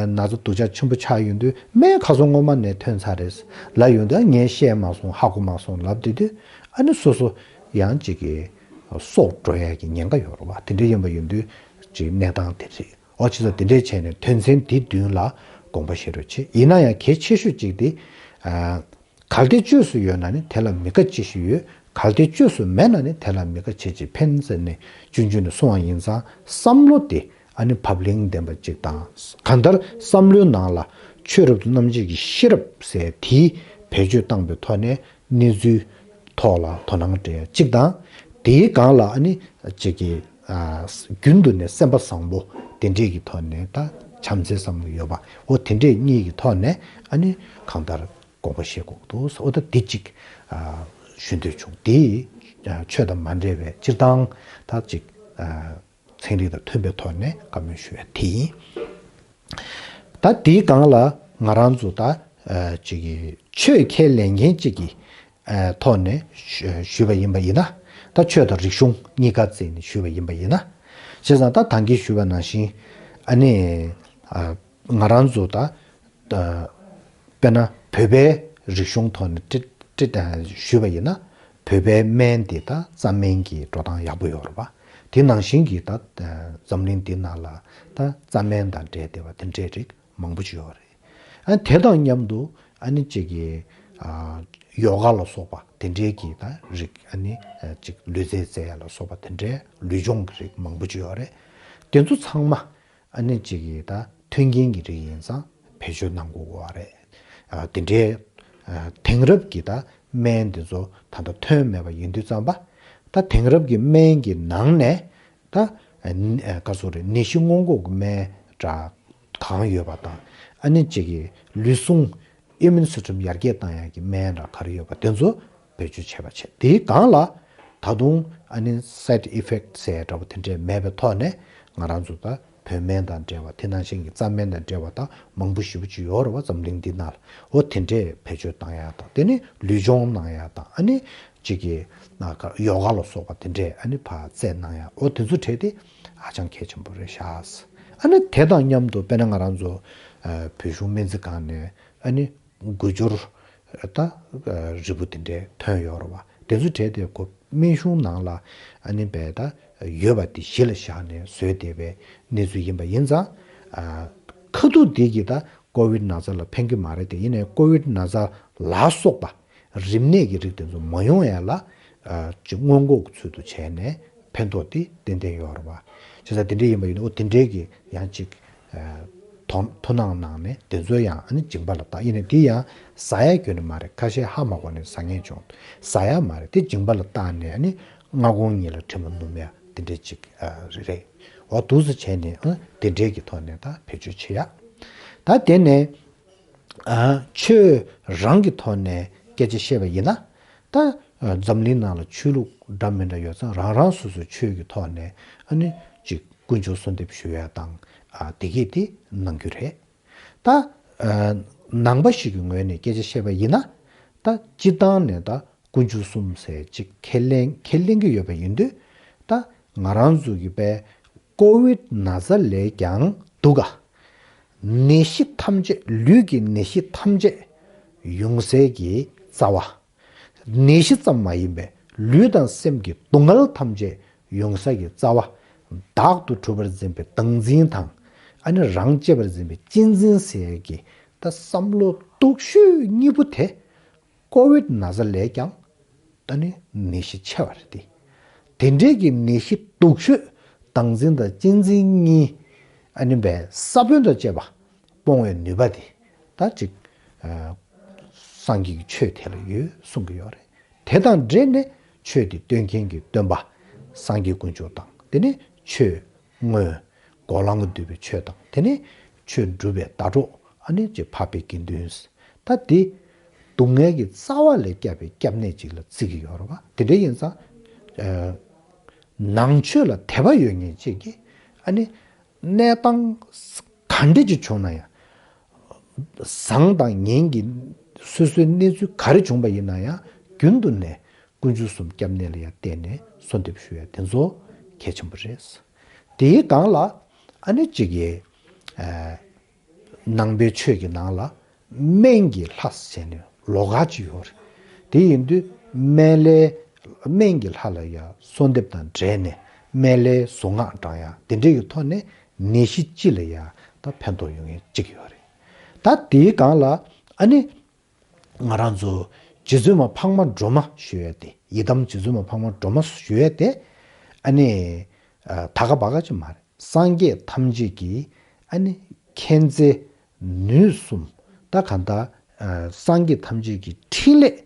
ན་ཚ་སྡུག་ཅག་ཆེན་པོ་ཆགས་ཡོང་དུས་སྨན་ག་ཚོད་སྔོན་མ་ནས་ཐོན་ཚར་རེད་ལབ་ཡོང་དུས། ཨ་ངས་ཤེས་མ་སོང་ཧ་གོ་མ་སོང་ལབ་བསྡད་དུས། ཨ་ནི་སོ་སོ་ཡང་ཅིག་གི་སྲོག་འགྲོ་ཡ་གི་ཉེན་ཁ་ཡོད་རེད་བ། དེ་འདྲ་ཡིན་པ་ཡིན་དུས་ཅིག་གནས་སྟངས་དེ་རེད། འོ་བྱས་ཙང་དེ་འདྲས་བྱས་ནས་དོན་ཚན་འདི་བདུན་ལ་དགོངས་པ་བཞེས་རོགས་བྱེད། ཡིན་ན་ཡང་གལ་ཆེ་ཤོས་གཅིག་དེ། ཨ། གལ་ཏེ་བཅོས་སུ་ཡོད་ན་ནི་དེ་ལ་མི་དགའ་ཅི་ཞིག་ཡོད། གལ་ཏེ་བཅོས་སུ་མེད་ན་ནི་དེ་ལ་མི་དགའ་བྱེད་ཅིག་ཕན་ཟེར་ནས་ཆུང་ཆུང་ནས་གསུངས་པ་ཡིན་ཙང་བསམ་བློ་དེ་ཨ་ནི་བབ་བརླིང་ལྡན་པ་གཅིག་དང་། གང་ལྟར་བསམ་བློའི་ནང་ལ་ཆོས་རབ་ཏུ་རྣམ་འབྱེད་ཀྱི་ཤེས་རབ་ཟེར་དེ་བེད་སྤྱོད་བཏང་པའི་ཐོག་ནས་གནས་ཚུལ་ཐོག་ལ་དོ་སྣང་སྤྲད་ཡ་གཅིག་དང་། དེའི་སྒང་ལ་ཨ་ནི་གཅིག་གི་ཨ་རྒྱུན་དུ་ནས་སེམས་པ་བཟང་པོ་དེ་འདྲས་ཀྱི་ཐོག་ནས་ད་བྱམས་བརྩེའི་བསམ་བློ་ཡོད་པ། འོ་དེ་འདྲས་གཉིས་ཀྱི་ཐོག་ནས་ཨ་ནི་གང་ལྟར་དགོངས་པ་བཞེས་དགོས་འདུག་འོ་ད་འདི་གཅིག་ཨ་ཞུ་འདོད་བྱུང་། དེ་ཨ་ཆོས་དང་མ་འབྲེལ་བའི་སྤྱིར་བཏང་ད་གཅིག་ཨ་ཚན་རིག་དང་མཐུན་པའི་ཐོག་ནས་བཀའ་མོལ་ཞུ་ཡ་དེ་ཡིན། ད་དེའི་སྒང་ལ་ང་རང་ཚོ་ད་ཨ་གཅིག་གི་ཆོས་ཁས་ལེན་མཁན་གཅིག་གི་ཨ་ཐོག་ནས་ཞུ་ཞུས་པ་ཡིན་པ་ཡིན་ན། ད་ཆོས་དང་རིག་གཞུང་གཉིས་ཀ་བརྩིས་ནས་ཞུས་པ་ཡིན་པ་ཡིན་ན། བྱས་ཙང་ད་ད་གིན་ཞུས་པ་ནང་བཞིན་ཨ་ནི་ཨ་ང་རང་ཚོ་ད་ད་དཔེར་ན་བོད་པའི་རིག་གཞུང་ཐོག་ནས་ཀྲི་ཀྲི་ཞུས་པ་ཡིན་ན། བོད་པའི་སྨན་འདི་ད་རྩྭ་སྨན་གྱི་འགྲོ་སྟངས་ཡག་པོ་ཡོད་རེད་པ། དེ་ནང་བཞིན་གྱི་ད་འཛམ་གླིང་འདི་ནང་ལ་ད་རྩྭ་སྨན་དང་འབྲེལ་བསྡད་པ་དེ་འདྲའི་རིགས་མང་པོ་ཅིག་ཡོད་རེད། ཨ་དེ་དང་མཉམ་དུ་ཨ་ནི་གཅིག་གི་ཨ་ཡོ་ག་ལ་སོགས་པ་དེ་འདྲའི་གི་ད་རིགས། ཨ་ནི་ཨ་གཅིག་ལུས་རྩལ་རྩེ་ཡ་ལ་སོགས་པ་དེ་འདྲའི་ལུས་སྦྱོང་གི་རིགས་མང་པོ་ཅིག་ཡོད་རེད། དེ་ཚོ་ཚང་མ་ཨ་ནི་གཅིག་གི་ད་མཐུན་རྐྱེན་གྱི་རིགས་ཡིན་ཙང་བེད་སྤྱོད་གནང་དགོས་པ་རེད། ཨ་དེ་འདྲའི་ཨ་དེང་རབས་ཀྱི་ད་སྨན་དེ་ཚོ་ད་ལྟ་ཐོན་མེད་པ་ཡིན་དུས་ཙམ་པ། ད་དེང་རབས་ཀྱི་སྨན་གྱི་ནང་ནས་ད་ཨ་ནི་ཨ་ག་ཚོད་རེད། ནད་གཞི་སྔོན་འགོག་གི་སྨན་འདྲ་གང་ཡོད་པ་དང་། ཨ་ནི་གཅིག་གི་ལུས་ཟུངས་ཨིམ་མུན་སི་སི་ཊེམ་ཡར་རྒྱས་བཏང་ཡག་གི་སྨན་འདྲ་ག་རེ་ཡོད་པ་དེ་ཚོ་བེད་སྤྱོད་བྱེད་པ་བྱེད། དེའི་སྒང་ལ་ ད་དུང་ཨ་ནི་side effect་ཟེར་འདྲ་པོ་དེ་འདྲས་མེད་པའི་ཐོག་ནས་ང་རང་ཚོ་ད་བོད་སྨན་དང་འབྲེལ་བ་དེ་ནང་བཞིན་གྱི་རྩྭ་སྨན་དང་འབྲེལ་བ་ད་མང་པོ་ཞེ་པོ་ཅིག་ཡོད་རེད་བ། འཛམ་གླིང་འདི་ནང་ལ་འོ་དེ་འདྲས་བེད་སྤྱོད་བཏང་ཡག་དང་དེ་ནི་ལུས་སྦྱོང་གནང་ཡག་དང་ཨ་ནི་གཅིག་གི་ན་ཡོ་ག་ལ་སོགས་པ་དེ་འདྲས་ཨ་ནི་ཕར་རྩེད་གནང་ཡག་འོ་དེ་ཚོ་གྲས་དེ་ཧ་ཅང་གལ་ཆེན་པོ་རེད་ཤག་ཨ་ནི་དེ་དང་མཉམ་དུ་དཔེར་ན་ང་རང་ཚོ་བོད་གཞུང་སྨན་རྩིས་ཁང་ནས་ཨ་ནི་འགུལ་སྐྱོར་ད་རིལ་བུ་དེ་འདྲའི་ཐོན་ཡོད་རེད་བ། དེ་ཚོ་གྲས་དེ་ཁོ་སྨན་གཞུང་ནང་ལ་ཨ་ནི་བས་ད་ཡོད་པ་དེ་གཞི་ལ་བཞག་ནས་བཟོས་བསྡད་པའི་གནས་ཚུལ་ཡིན་པ་ཡིན་ཙང་། ཁ་ཐུག་དེ་གིས་ད་ཀོ་བིད་ན་ཚ་ལ་ཕན་གྱི་མ་རེད་དེ། ཡིན་ནའི་ཀོ་བིད་ན་ཚ་ལ་སོགས་པ་རིམས་ནད་ཀྱི་རིགས་དེ་ཚོ་མ་ཡོང་ཡ་ལ་ཅིག་སྔོན་འགོག་གི་ཚུལ་དུ་བྱས་ནས་ཕན་ཐོགས་དེ་ཏན་ཏན་ཡོད་རེད་བ། བྱས་ཙང་དེ་འདྲའི་ཡིན་པ་ཡིན་ན་འོ་དེ་འདྲའི་གི་ཡང་ཅིག་ཐོ་ཐོ་ནང་ནང་ནས་དེ་ཚོ་ཡང་ཨ་ནི་མཇིང་པ་ལ་བཏགས། ཡིན་ནའི་དེ་ཡང་ཟ་ཡ་ཁྱོན་ནས་མ་རེད། ཁ་ཤས་ཧ་མ་གོ་ནས་ཟ་མཁན་བྱུང་། ཟ་ཡ་མ་རེད། དེ་མཇིང་པ་ལ་བཏགས་ནས་ཨ་ནི་སྔ་དགོང་གཉིད་ལ་དྲན་པ་ནུབ་ཡ་དེ་འདྲའི་ཅིག་རེད། འོ་འདུག་སེ་བྱས་ནས་ཨ་དེ་འདྲའི་གི་ཐོག་ནས་ད་བེད་སྤྱོད་བྱེད་ཡ། ད་དེ་ནས་ཨ་ཆོས་རང་གི་ཐོག་ནས་སྐད་ཆ་བཤད་པ་ཡིན་ན། ད་འཛམ་གླིང་ནང་ལ་ཆོས་ལུགས་འདྲ་མི་འདྲ་ཡོད་ཙང་རང་རང་སོ་སོའི་ཆོས་ཀྱི་ཐོག་ནས་ཨ་ནི་ཅིག་དཀོན་མཆོག་གསོལ་འདེབས་ཞུ་ཡ་དང་ཨ་དེ་གས་དེ་གནང་རྒྱུ་རེད། ད་ཨ་ནང་པ་ཞིག་གི་ངོས་ནས་སྐད་ཆ་བཤད་པ་ཡིན་ན། ད་སྤྱིར་བཏང་ནས་ད་དཀོན་མཆོག་གསུམ་ཟེར་ཅིག་ཁས་ལེན་ཁས་ལེན་གྱི་ཡོད་པ་ཡིན་དུས། ད་ང་རང་ཚོ་གི་པའི་ཀོ་བིད་ན་ཚ་ལས་ཀྱང་སྡུག་ག་ནད་གཞི་ཐམས་ཅད་ལུས་ཀྱི་ནད་གཞི་ཐམས་ཅད་ཡོང་སའི་གི་རྩ་བ། ནད་གཞི་ཙམ་མ་ཡིན་པའི་ལུས་དང་སེམས་ཀྱི་སྡུག་བསྔལ་ཐམས་ཅད་ཡོང་ས་ཀྱི་རྩ་བ། བདག་ཏུ་གྲུབ་པར་འཛིན་པའི་བདག་འཛིན་དང་། ཨ་ནི་རང་གཅེས་པར་འཛིན་པའི་གཅེས་འཛིན་ཟེར་ཡས་ཀྱི་ད་བསམ་བློ་སྡུག་ཤོས་གཉིས་པོ་དེ་ཀོ་བིད་ན་ཚ་ལས་ཀྱང་ད་ནི་ནད་གཞི་ཆེ་བ་རེད་དེ། དེ་འདྲའི་གི་ནད་གཞི་སྡུག་ཤོས་བདག་འཛིན་དང་གཅེས་འཛིན་གཉིས་ཨ་ནི་བས་ས་བོན་དང་བཅས་པ། སྤོང་བའི་ནུས་པ་དེ་ད་ཅིག་ཨ་སངས་རྒྱས་ཀྱི་ཆོས་དེ་ལ་ཡོད་གསུང་གི་ཡོད་རེད། དེ་དང་འབྲེལ་ནས་ཆོས་དེ་སྟོན་མཁན་གྱི་སྟོན་པ་སངས་རྒྱས་དཀོན་མཆོག་དང་། དེ་ནས་ཆོས་དངོས་འགོག་ལམ་གྱིས་བསྡུས་པའི་ཆོས་དང་། དེ་ནས་ཆོས་སྒྲུབ་པའི་ཟླ་གྲོགས་ཨ་ནི་ཅིག་འཕགས་པའི་དགེ་འདུན། ད་དེ་སྡུག་བསྔལ་གྱི་རྩ་བ་ལས་བསྐྱབ་པའི་སྐྱབས་གནས་ཅིག་ལ་བརྩི་གི་ཡོད་རེད་བ། དེ་འདྲ་ཡིན་ཙང་ཨ་ནང་ཆོས་ལ་དད་པ་ཡོད་མཁན་ཅིག་གིས་ཨ་ནི། གནས་སྟངས་ག་འདྲ་ཅིག་བྱུང་ན་ཡང་། བཟང་དང་ངན་གྱི་སོ་སོའི་གནས་ཚུལ་ག་རེ་བྱུང་པ་ཡིན་ན་ཡང་རྒྱུན་དུ་ནས་དཀོན་མཆོག་གསུམ་སྐྱབས་གནས་ལ་ཡང་བརྟེན་ནས་གསོལ་འདེབས་ཞུ་ཡ་དེ་ཚོ་གལ་ཆེན་པོ་རེད། དེའི་སྒང་ལ་ཨ་ནི་གཅིག་གིས་ཨ་ནང་པའི་ཆོས་ཀྱི་ནང་ལ་སྨན་གྱི་ལྷ་ཟེར་ནས་ལོགས་ཀ་ཅིག་ཡོད་རེད། དེ་ཡིན་དུས་སྨན་བླའི་སྨན་གྱི་ལྷ་ལ་ཡང་གསོལ་འདེབས་དང་འབྲེལ་ནས་སྨན་བླའི་གཟུངས་སྔགས་བགྲང་ཡ་དེ་འདྲ་གི་ཐོག་ནས་ནད་གཞི་སྤྱི་ལ་ཡང་ད་ཕན་ཐོགས་ཡོང་མཁན་གཅིག་ཡོད་རེད། ད་དེའི་སྒང་ལ་ཨ་ནི་ང་རང་ཚོ་རྗེ་བཙུན་མ་འཕགས་མ་སྒྲོལ་མ་ཞུ་ཡ་དེ། ཡི་དམ་རྗེ་བཙུན་མ་འཕགས་མ་སྒྲོལ་མ་ཞུ་ཡ་དེ་ཨ་ནི་ད་ག་བ་ག་ཅིག་མ་རེད། སངས་རྒྱས་ཐམས་ཅད་ཀྱི་ཨ་ནི་མཁྱེན་བརྩེ་ནུས་གསུམ། ད་གང་ལྟར་ཨ་སངས་རྒྱས་ཐམས་ཅད་ཀྱི་འཕྲིན་ལས་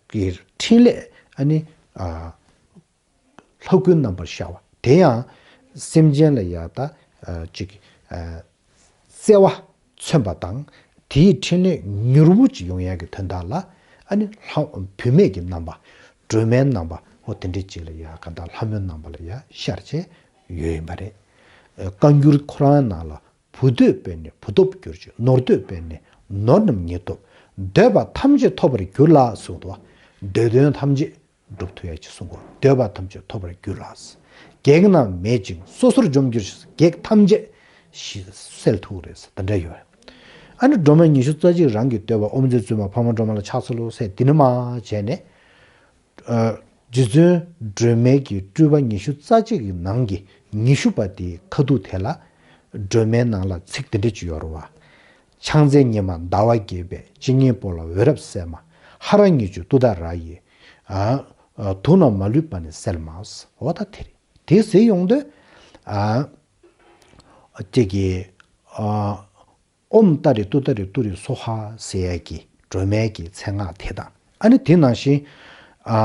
ཀྱི་འཕྲིན་ལས་ཨ་ནི་ཨ་ལྷ་སྐུའི་རྣམ་པར་ཤར་བ་དེ་ཡང་སེམས་ཅན་ལ་ཡང་ད་ཨ་ཅིག་ཨ་བརྩེ་བ་མཚོན་པ་དང་། དེའི་འཕྲིན་ལས་མྱུར་པོ་ཅིག་ཡོང་ཡག་གི་དོན་དག་ལ་ཨ་ནི་ལྷ་བུད་མེད་ཀྱི་རྣམ་པ། སྒྲོལ་མའི་རྣམ་པ། འོ་དེ་འདྲ་ཅིག་ལ་ཡ་ག་ད་ལྷ་མོའི་རྣམ་པ་ལ་ཡ་ཤར་བྱས་ཡོད་ཡིན་པ་རེད། ཨ་བཀའ་འགྱུར་ཁོ་རང་ནང་ལ། བུ་འདོད་པས་ནི་བུ་ཐོབ་འགྱུར་ཅིང་། ནོར་འདོད་པས་ནི་ནོར་རྣམས་ཉིད་ཐོབ། འདོད་པ་ཐམས་ཅད་ཐོབ་པར་འགྱུར་ལ་གསུངས་འདུག་འདོད་དོན་ཐམས་ཅད་འགྲུབ་ཐུབ་ཡ་ཅིག་གསུང་གོ། འདོད་པ་ཐམས་ཅད་ཐོབ་པར་འགྱུར་ལ། བགེགས་རྣམས་མེད་ཅིང་སོ་སོར་འཇོམས་འགྱུར་ཞིང་། བགེགས་ཐམས་ཅད་ཞི་སེལ་ཐུབ་རེད་ཟེར་དེ་འདྲ་ཡོད། ཨ་ནི་སྒྲོལ་མ་ཉི་ཤུ་རྩ་གཅིག་རང་གི་བསྟོད་པ་ཨོཾ་རྗེ་བཙུན་མ་འཕགས་མ་སྒྲོལ་མ་ལ་ཕྱག་འཚལ་ལོ་ཟེར་འདི་ནི་མ་བྱས་ནས། ཨ་རྗེ་བཙུན་སྒྲོལ་མའི་གི་སྤྲུལ་པ་ཉི་ཤུ་རྩ་གཅིག་གི་ནང་གི་ཉི་ཤུ་པ་དེའི་ཁ་ཐུག་དེ་ལ་སྒྲོལ་མའི་ནང་ལ་ཚིག་དེ་འདྲ་ཅིག་ཡོད་རེད་བ། ཕྱག་འཚལ་ཉི་མ་ཟླ་བ་རྒྱས་པའི། སྤྱན་གཉིས་པོ་ལ་འོད་རབ་གསལ་མ། ཧ་ར་གཉིས་བརྗོད་ཏུཏྟཱ་ར་ཡིས། ཨ་ཨ་དུག་རྣམས་མ་ལུས་པ་ནི་སེལ་མ། འོ་ད་དེ་རེད། དེ་ཟེར་ཡོང་དུས་ཨ་ཅིག་གི་ཨ་ཨོཾ་ཏཱ་རེ་ཏུཏྟཱ་རེ་ཏུ་རེ་སྭཱ་ཧཱ་ཟེར་ཡས་ཀྱི་སྒྲོལ་མའི་གི་མཚན་སྔགས་དེ་དང་། ཨ་ནི་དེ་ནང་བཞིན་ཨ་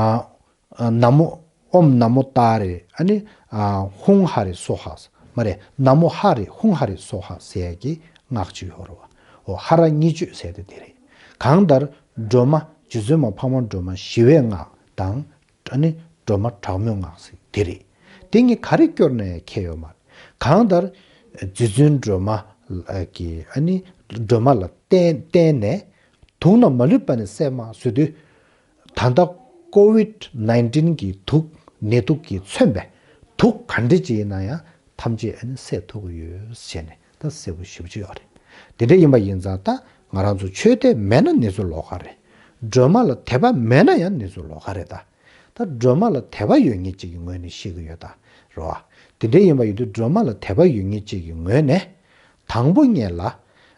ཨ་ན་མོ་ཨོཾ་ན་མོ་ཏཱ་རེ་ཨ་ནི་ཨ་ཧཱུྃ་ཧ་རེ་སྭཱ་ཧཱ། མ་རེད། ན་མོ་ཧ་རེ་ཧཱུྃ་ཧ་རེ་སྭཱ་ཧཱ་ཟེར་ཡས་ཀྱི་སྔགས་ཅིག་ཡོད་རེད་བ། འོ་ཧ་ར་གཉིས་བརྗོད་ཟེར་དེ་དེ་རེད། གང་ལྟར་སྒྲོལ་མ་རྗེ་བཙུན་མ་འཕགས་མ་སྒྲོལ་མ་ཞི་བའི་སྔགས་དང་། ཨ་ནི་ སྒྲོལ་མ་གྲགས་མོའི་སྔགས་ཟེར་དེ་རེད། དེ་གཉིས་ག་རེ་སྐྱོར་ནས་ཁྱད་ཡོད་མ་རེད། གང་ལྟར་རྗེ་བཙུན་སྒྲོལ་མ་གི་ཨ་ནི་སྒྲོལ་མ་ལ་བརྟེན་བརྟེན་ནས་དུག་རྣམས་མ་ལུས་པ་ནི་བསལ་མ་ཟེར་དུས། ད་ལྟ་ཀོ་ཝིད་ནའིན་ཊིན་གི་དུག་ནད་དུག་གིས་མཚོན་པའི་དུག་ག་འདྲ་ཅིག་ཡིན་ན་ཡང་ཐམས་ཅད་ཨ་ནི་བསལ་ཐུབ་ཀྱི་ཡོད་ཟེར་ནས་ད་གསལ་པོ་ཞེ་པོ་ཅིག་ཡོད་རེད། དེ་འདྲ་ཡིན་པ་ཡིན་ཙང་ད་ང་རང་ཚོ་ཆོས་དད་མེད་ན་ནི་ཚོ་ལོགས་ཀ་རེད། སྒྲོལ་མ་ལ་དད་པ་མེད་ན་ཡང་ནི་ཚོ་ལོགས་ཀ་རེད་ད། ད་སྒྲོལ་མ་ལ་དད་པ་ཡོད་མཁན་ཅིག་གི་ངོས་ནས་བཤད་ཀྱི་ཡོད་ད། རེད་བ། དེ་འདྲ་ཡིན་པ་ཡིན་དུས་སྒྲོལ་མ་ལ་དད་པ་ཡོད་མཁན་ཅིག་གི་ངོས་ནས། དང་པོ་ཉིད་ལ་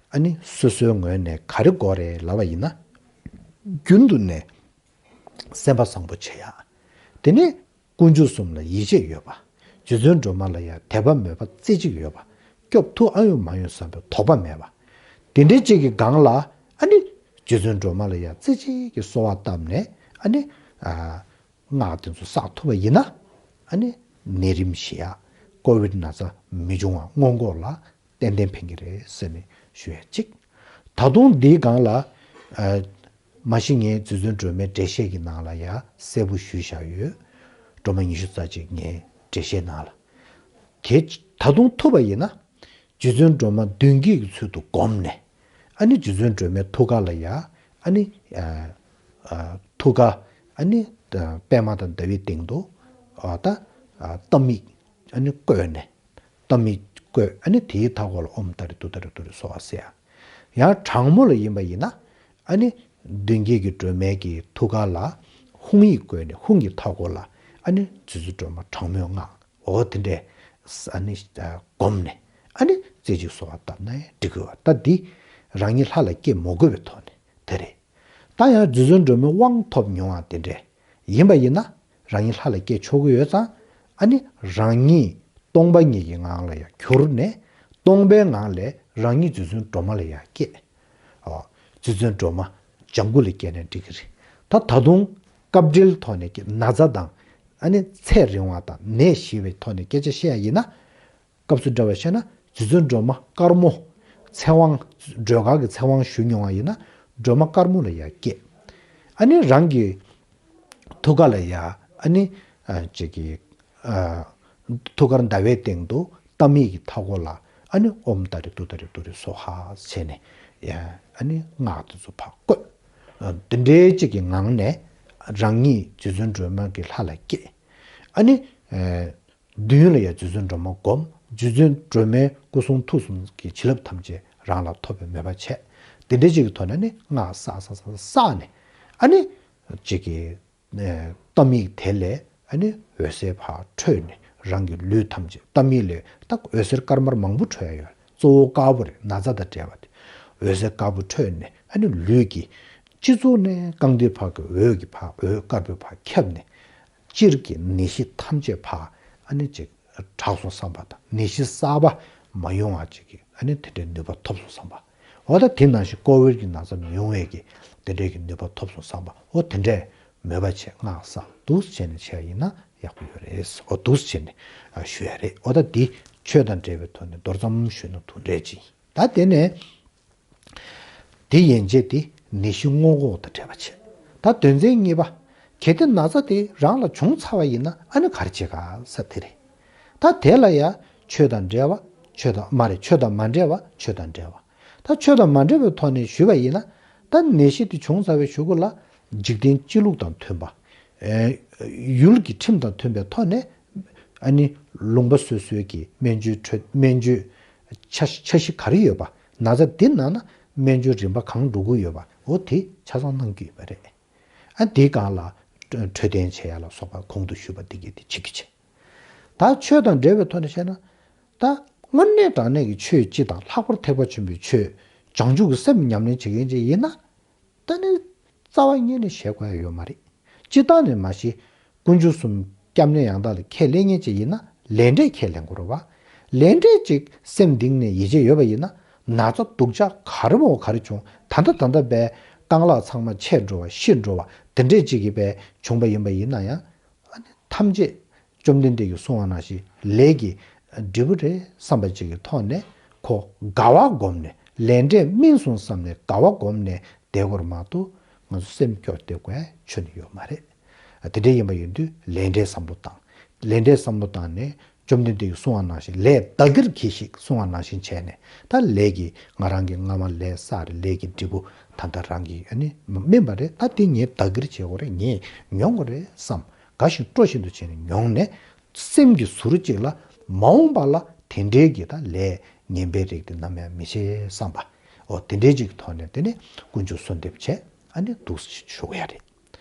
ཨ་ནི་སོ་སོའི་ངོས་ནས་ག་རེ་དགོས་རེད་ལབ་པ་ཡིན་ན། རྒྱུན་དུ་ནས་སེམས་པ་བཟང་པོ་བྱེད་ཡག་དེ་ནས་དཀོན་མཆོག་གསུམ་ལ་ཡིད་ཆེས་ཡོད་པ། རྗེ་བཙུན་སྒྲོལ་མ་ལ་ཡང་དད་པ་མོས་པ་རྩེ་གཅིག་ཡོད་པ། སྐྱོབ་ཐུབ་ཨ་ཡོང་མ་ཡོང་བསམ་པའི་དོགས་པ་མེད་པ། དེ་འདྲའི་གཅིག་གི་སྒང་ལ་ཨ་ནི་རྗེ་བཙུན་སྒྲོལ་མ་ལ་ཡང་རྩེ་གཅིག་གི་གསོལ་བ་བཏབ་ནས་ཨ་ནི་ཨ། སྔགས་དེ་ཚོ་བསགས་ཐུབ་པ་ཡིན་ན། ཨ་ནི་ནད་རིམས་ཞི་ཡག་ཀོ་ཝིད་ན་ཚ་མི་འབྱུང་བ་སྔོན་འགོག་ལ་ཏན་ཏན་ཕན་གྱི་རེད་ཟེར་ནས་ཞུ་ཡ་གཅིག་ད་དུང་འདིའི་སྒང་ལ་ཨ། མ་གཞི་ངས་རྗེ་བཙུན་སྒྲོལ་མའི་འགྲེལ་བཤད་ཀྱི་ནང་ལ་ཡང་གསལ་པོ་ཞུས་བཞག་ཡོད། སྒྲོལ་མ་ཉི་ཤུ་རྩ་གཅིག་ངའི་འགྲེལ་བཤད་ནང་ལ། དེ་ད་དུང་ཐུབ་པ་ཡིན་ན། རྗེ་བཙུན་སྒྲོལ་མ་མདུན་བསྐྱེད་ཀྱི་ཚུལ་དུ་བསྒོམས་ནས། ཨ་ནི་རྗེ་བཙུན་སྒྲོལ་མའི་ཐུགས་ཀ་ལ་ཡ། ཨ་ནི། ཨ། ཨ། ཐུགས་ཀ་ཨ་ནི། ཨ། པདྨ་དང་ཟླ་བའི་སྟེང་དུ། ཨ། ད། ཨ། རྟ་མིག་ཨ་ནི་བཀོད་ནས། རྟ་མིག་བཀོད་ཨ་ནི་དེའི་མཐའ་སྐོར་ལ་ཨོཾ་ཏཱ་རེ་ཏུཏྟཱ་རེ་ཏུ་རེ་སྭཱ་ཧཱ་ཟེར་ཡ། ཡང་དྲང་མོ་ལ་ཡིན་པ་ཡིན་ན། ཨ་ནི། མདུན་བསྐྱེད་ཀྱི་སྒྲོལ་མའི་གི་ཐུགས་ཀ་ལ། ཧཱུྃ་ཡིག་བཀོད་ནས་ཧཱུྃ་གི་མཐའ་སྐོར་ལ། ཨ་ནི་རྗེ་བཙུན་སྒྲོལ་མ་དྲང་མོའི་སྔགས། འོ་དེ་འདྲས། ཨ་ནི། བསྒོམས་ནས། ཨ་ནི་རྩེ་གཅིག་གསོལ་བ་བཏབ་ན་ཡང་འགྲིག་གི་ཡོད་པ། ད་འདི། རང་ཉིད་ལྷ་ལ་སྐྱེ་མ་དགོས་པའི་ཐོག་ནས་དེ་རེད། ད་ཡང་རྗེ་བཙུན་སྒྲོལ་མའི་དབང་ཐོབ་མྱོང་བ་དེ་འདྲས་ཡིན་པ་ཡིན་ན། རང་ཉིད་ལྷ་ལ་སྐྱེ་ཆོག་གི་ཡོད་ཙང་། ཨ་ནི་རང་ཉིད་སྟོང་པ་ཉིད་ཀྱི་ངང་ལ་ཡང་གྱུར་ནས། སྟོང་པའི་ངང་ལས་རང་ཉིད་རྗེ་བཙུན་སྒྲོལ་མ་ལ་ཡང་སྐྱེས། ཨོ། རྗེ་བཙུན་སྒྲོལ་མ་ལྗང་གུ་ལ་སྐྱེས་ནས་འགྲིག་གི་རེད། ད་ད་དུང་སྐབས་འབྲེལ་ཐོག་ནས་ཀྱི་ན་ཚ་དང་། ཨ་ནི་ཚད་རིང་བ་དང་ནད་ཞི་བའི་ཐོག་ནས་སྐད་ཆ་བཤད་ཡ་ཡིན་ན། སྐབས་སུ་འདྲ་བ་བཤད་ན་རྗེ་བཙུན་སྒྲོལ་མ་དཀར་མོ། ཚེ་དབང་། སྒྲོལ་དཀར་གྱི་ཚེ་དབང་ཞུ་མྱོང་བ་ཡིན་ན། སྒྲོལ་མ་དཀར་མོ་ལ་ཡར་བསྐྱེད། ཨ་ནི་རང་གི་ཐུགས་ཀ་ལ་ཡར། ཨ་ནི། ཨ། ཅིག་གི། ཨ། ཐུགས་ཀར་ཟླ་བའི་སྟེང་དུ་རྟ་མིག་གི་མཐའ་སྐོར་ལ། ཨ་ནི་ཨོཾ་ཏཱ་རེ་ཏུཏྟཱ་རེ་ཏུ་རེ་སྭཱ་ཧཱ་ཟེར་ནས། ཡ། ཨ་ནི་སྔགས་དེ་ཚོ་ཕར་བཀོད། ཨ། འདི་འདྲའི་ཅིག་གི་ངང་ནས་རང་ཉིད་རྗེ་བཙུན་སྒྲོལ་མ་གི་ལྷ་ལ་སྐྱེས། ཨ་ནི། ཨ། མདུན་ལ་ཡང་རྗེ་བཙུན་སྒྲོལ་མ་བསྒོམ། རྗེ་བཙུན་སྒྲོལ་མའི་སྐུ་གསུང་ཐུགས་གསུམ་གྱི་བྱིན་རླབས་ཐམས་ཅད་རང་ལ་ཐོབ་པའི་མོས་པ་བྱས། དེ་འདྲ་ཅིག་གི་ཐོག་ནས་ནི་སྔགས་བསགས་བསགས་བསགས་བསགས་ནས། ཨ་ནི། ཅིག་གི། ཨ། རྟ་མིག་དེ་ལས་ཨ་ནི་འོད་ཟེར་ཕར་འཕྲོས་ནས་རང་གི་ལུས་ཐམས་ཅད། རྟ་མིག་ལས་ད་འོད་ཟེར་དཀར་དམར་མང་པོ་འཕྲོས་ཡ་ཡོད། གཙོ་བོ་དཀར་པོ་རེད། ན་ཚ་དང་བྲལ་བ་དེ། འོད་ཟེར་དཀར་པོ་འཕྲོས་ནས་ཨ་ནི་ལུས་ཀྱི་སྤྱི་གཙུག་ནས་རྐང་མཐིལ་བར་གྱི་འོད་ཀྱིས་ཕར། འོད་དཀར་པོས་ཕར་ཁྱབ་ནས། སྤྱིར་གྱི་ནད་གཞི་ཐམས་ཅད་ཕར་ཨ་ནི་ཅིག་དྲག་སོང་བསམ་པ་དང་། ནད་གཞི་གསར་པ་མ་ཡོང་བ་ཅིག་གི་ཨ་ནི་དེ་འདྲའི་ནུས་པ་ཐོབ་སོང་བསམ་པ། འོ་ད་དེ་ནང་བཞིན་ཀོ་ཝིཌ་ཀྱི་ན་ཚ་མི་ཡོང་བའི་གི་དེ་འདྲའི་གི་ནུས་པ་ཐོབ་སོང་བསམ་པ། འོ་དེ་འདྲའི་མོས་པ་བྱས། སྔགས་བསགས་འདུག་བྱས་ནས་བྱས་ཡིན་ན་ཡག་པོ་ཡོད་རེད། འོ་འདུག་བྱས་ནས་ཞུ་ཡ་རེད། འོ་ད་འདི་ཆོས་དང་འབྲེལ་བའི་ཐོག་ནས་མདོར་ཙམ་ཞུས་ན་དེ་འདྲ་ཅིག་ཡིན། ད་དེ་ནས། དེ་ཡན་ཆད་དེ་ནད་གཞི་སྔོན་འགོག་དང་འབྲེལ་བ་བྱེད། ད་དོན་ཚན་གཉིས་པ། གལ་ཏེ་ན་ཚ་དེ་རང་ལ་བྱུང་ཚར་བ་ཡིན་ན་ཨ་ནི་ག་རེ་བྱེད་ག་ཟེར་དེ་རེད། ད་དེ་ལ་ཡ་ཆོས་དང་འབྲེལ་བ། ཆོས་དང་མ་རེད། ཆོས་དང་མ་འབྲེལ་བ། ཆོས་དང་འབྲེལ་བ། ད་ཆོས་དང་མ་འབྲེལ་བའི་ཐོག་ནས་ཞུས་པ་ཡིན་ན། ད་ནད་གཞི་དེ་བྱུང་ཚར་བའི་གཞུག་གུ་ལ་འཇིག་རྟེན་སྤྱི་ལུགས་དང་མཐུན་པ། ཨེ། ཡུལ་གྱི་ཁྲིམས་དང་མཐུན་པའི་ཐོག་ནས། ཨ་ནི་ལུང་པ་སོ་སོའི་གི་སྨན་བཅོས་འཕྲོད། སྨན་བཅོས་འཆར་འཆར་གཞི་ག་རེ་ཡོད་པ། ན་ཚ་འདི་ན་ན་སྨན་བཅོས་རིམ་པ་གང་འགྲོ་གི་ཡོད་པ། འོ་དེ་ཆ་ཚང་གནང་རྒྱུ་ཡོད་པ་རེད། ཨ། དེའི་སྒང་ལ་འཕྲོད་བསྟེན་བྱེད་ཡ་ལ་སོགས་པ་གོང་དུ་ཞུས་པ་འདི་གས་དེ་བྱེད་རྒྱུ་བྱེད། ད་ཆོས་དང་འབྲེལ་བའི་ཐོག་ནས་བཤད་ན། ད་དངོས་གནས་དྲང་གནས་ཀྱི་ཆོས་སྤྱི་དང་། ལྷག་པར་ཐེག་པ་ཆེན་པོའི་ཆོས། བྱང་ཆུབ་ཀྱི་སེམས་ཉམས་ལེན་བྱེད་མཁན་ཅིག་ཡིན་ན། ད་ནི་རྩ་བ་ཉིད་ནས་བཤད་དགོས་ཡ་ཡོད་མ་རེད། སྤྱིར་བཏང་ནས་མ་གཞི་དཀོན་མཆོག་གསུམ་སྐྱབས་གནས་ཡང་དག་ལ་ཁས་ལེན་མཁན་ཅིག་ཡིན་ན། ལས་འབྲས་ཁས་ལེན་དགོས་རེད་བ། ལས་འབྲས་ཅིག་སེམས་གཏིང་ནས་ཡིད་ཆེས་ཡོད་པ་ཡིན་ན། ན་ཚ་སྡུག་ཅག་ག་རེ་མོ་ག་རེ་བྱུང་། ད་ལྟ་ད་ལྟ་བས་རྐང་ལག་ཚང་མ་ཆད་འགྲོ་བ། ཤི་འགྲོ་བ། དེ་འདྲས་ཅིག་གི་བས་བྱུང་པ་ཡིན་པ་ཡིན་ན་ཡང་། ཨ་ནི་ཐམས་ཅད་བཅོམ་ལྡན་འདས་ཀྱིས་གསུངས་པ་ནང་བཞིན་ལས་ཀྱི་འབྲས་བུ་རེད་བསམ་པ་ཅིག་གི་ཐོག་ནས། ཁོ་དགའ་བ་བསྒོམས་ནས། ལས་འབྲས་སྨིན་སོང་བསམ་ནས་དགའ་བ་བསྒོམས་ནས་བསྡད་དགོས་རེད་མ་གཏོགས། ང་ཚོ་སེམས་སྐྱོ་བསྡད་དགོས་ཆོ་ནི་ཡོད་མ་རེད། དེ་འདྲ་ཡིན་པ་ཡིན་དུས་ལས་འབྲས་བསམ་བློ་བཏང་། ལས་འབྲས་བསམ་བློ་བཏང་ནས་བཅོམ་ལྡན་འདས་ཀྱིས་གསུངས་པ་ནང་བཞིན་ལས་བདག་གིར་གྱིས་ཤིག་གསུངས་པ་ནང་བཞིན་བྱས་ནས། ད་ལས་ཀྱི་ང་རང་གི་སྔ་མ་ལས་བསགས་རེད། ལས་ཀྱི་འབྲས་བུ་ད་ལྟ་རང་གི་ཨ་ནི་སྨིན་པ་རེད། ད་དེ་ངས་བདག་གིར་བྱེད་དགོས་རེད། ངས་མྱོང་དགོས་རེད་བསམ། དགའ་ཞིང་སྤྲོ་བཞིན་དུ་བྱས་ནས་མྱོང་ནས། སེམས་ཀྱི་ཟུར་གཅིག་ལ་མ་འོངས་པ་ལ་དེ་འདྲའི་གི་ད་ལས་ངན་པའི་རིགས་དེ་ནམ་ཡང་མི་བྱེད་བསམ་པ། འོ་དེ་འདྲའི་ཅིག་ཐོག་ནས་དེ་ནས་དཀོན་མཆོག་གསོལ་འདེབས་བྱས། ཨ་ནི་འདུག་ཞུ་གི་ཡ་རེད།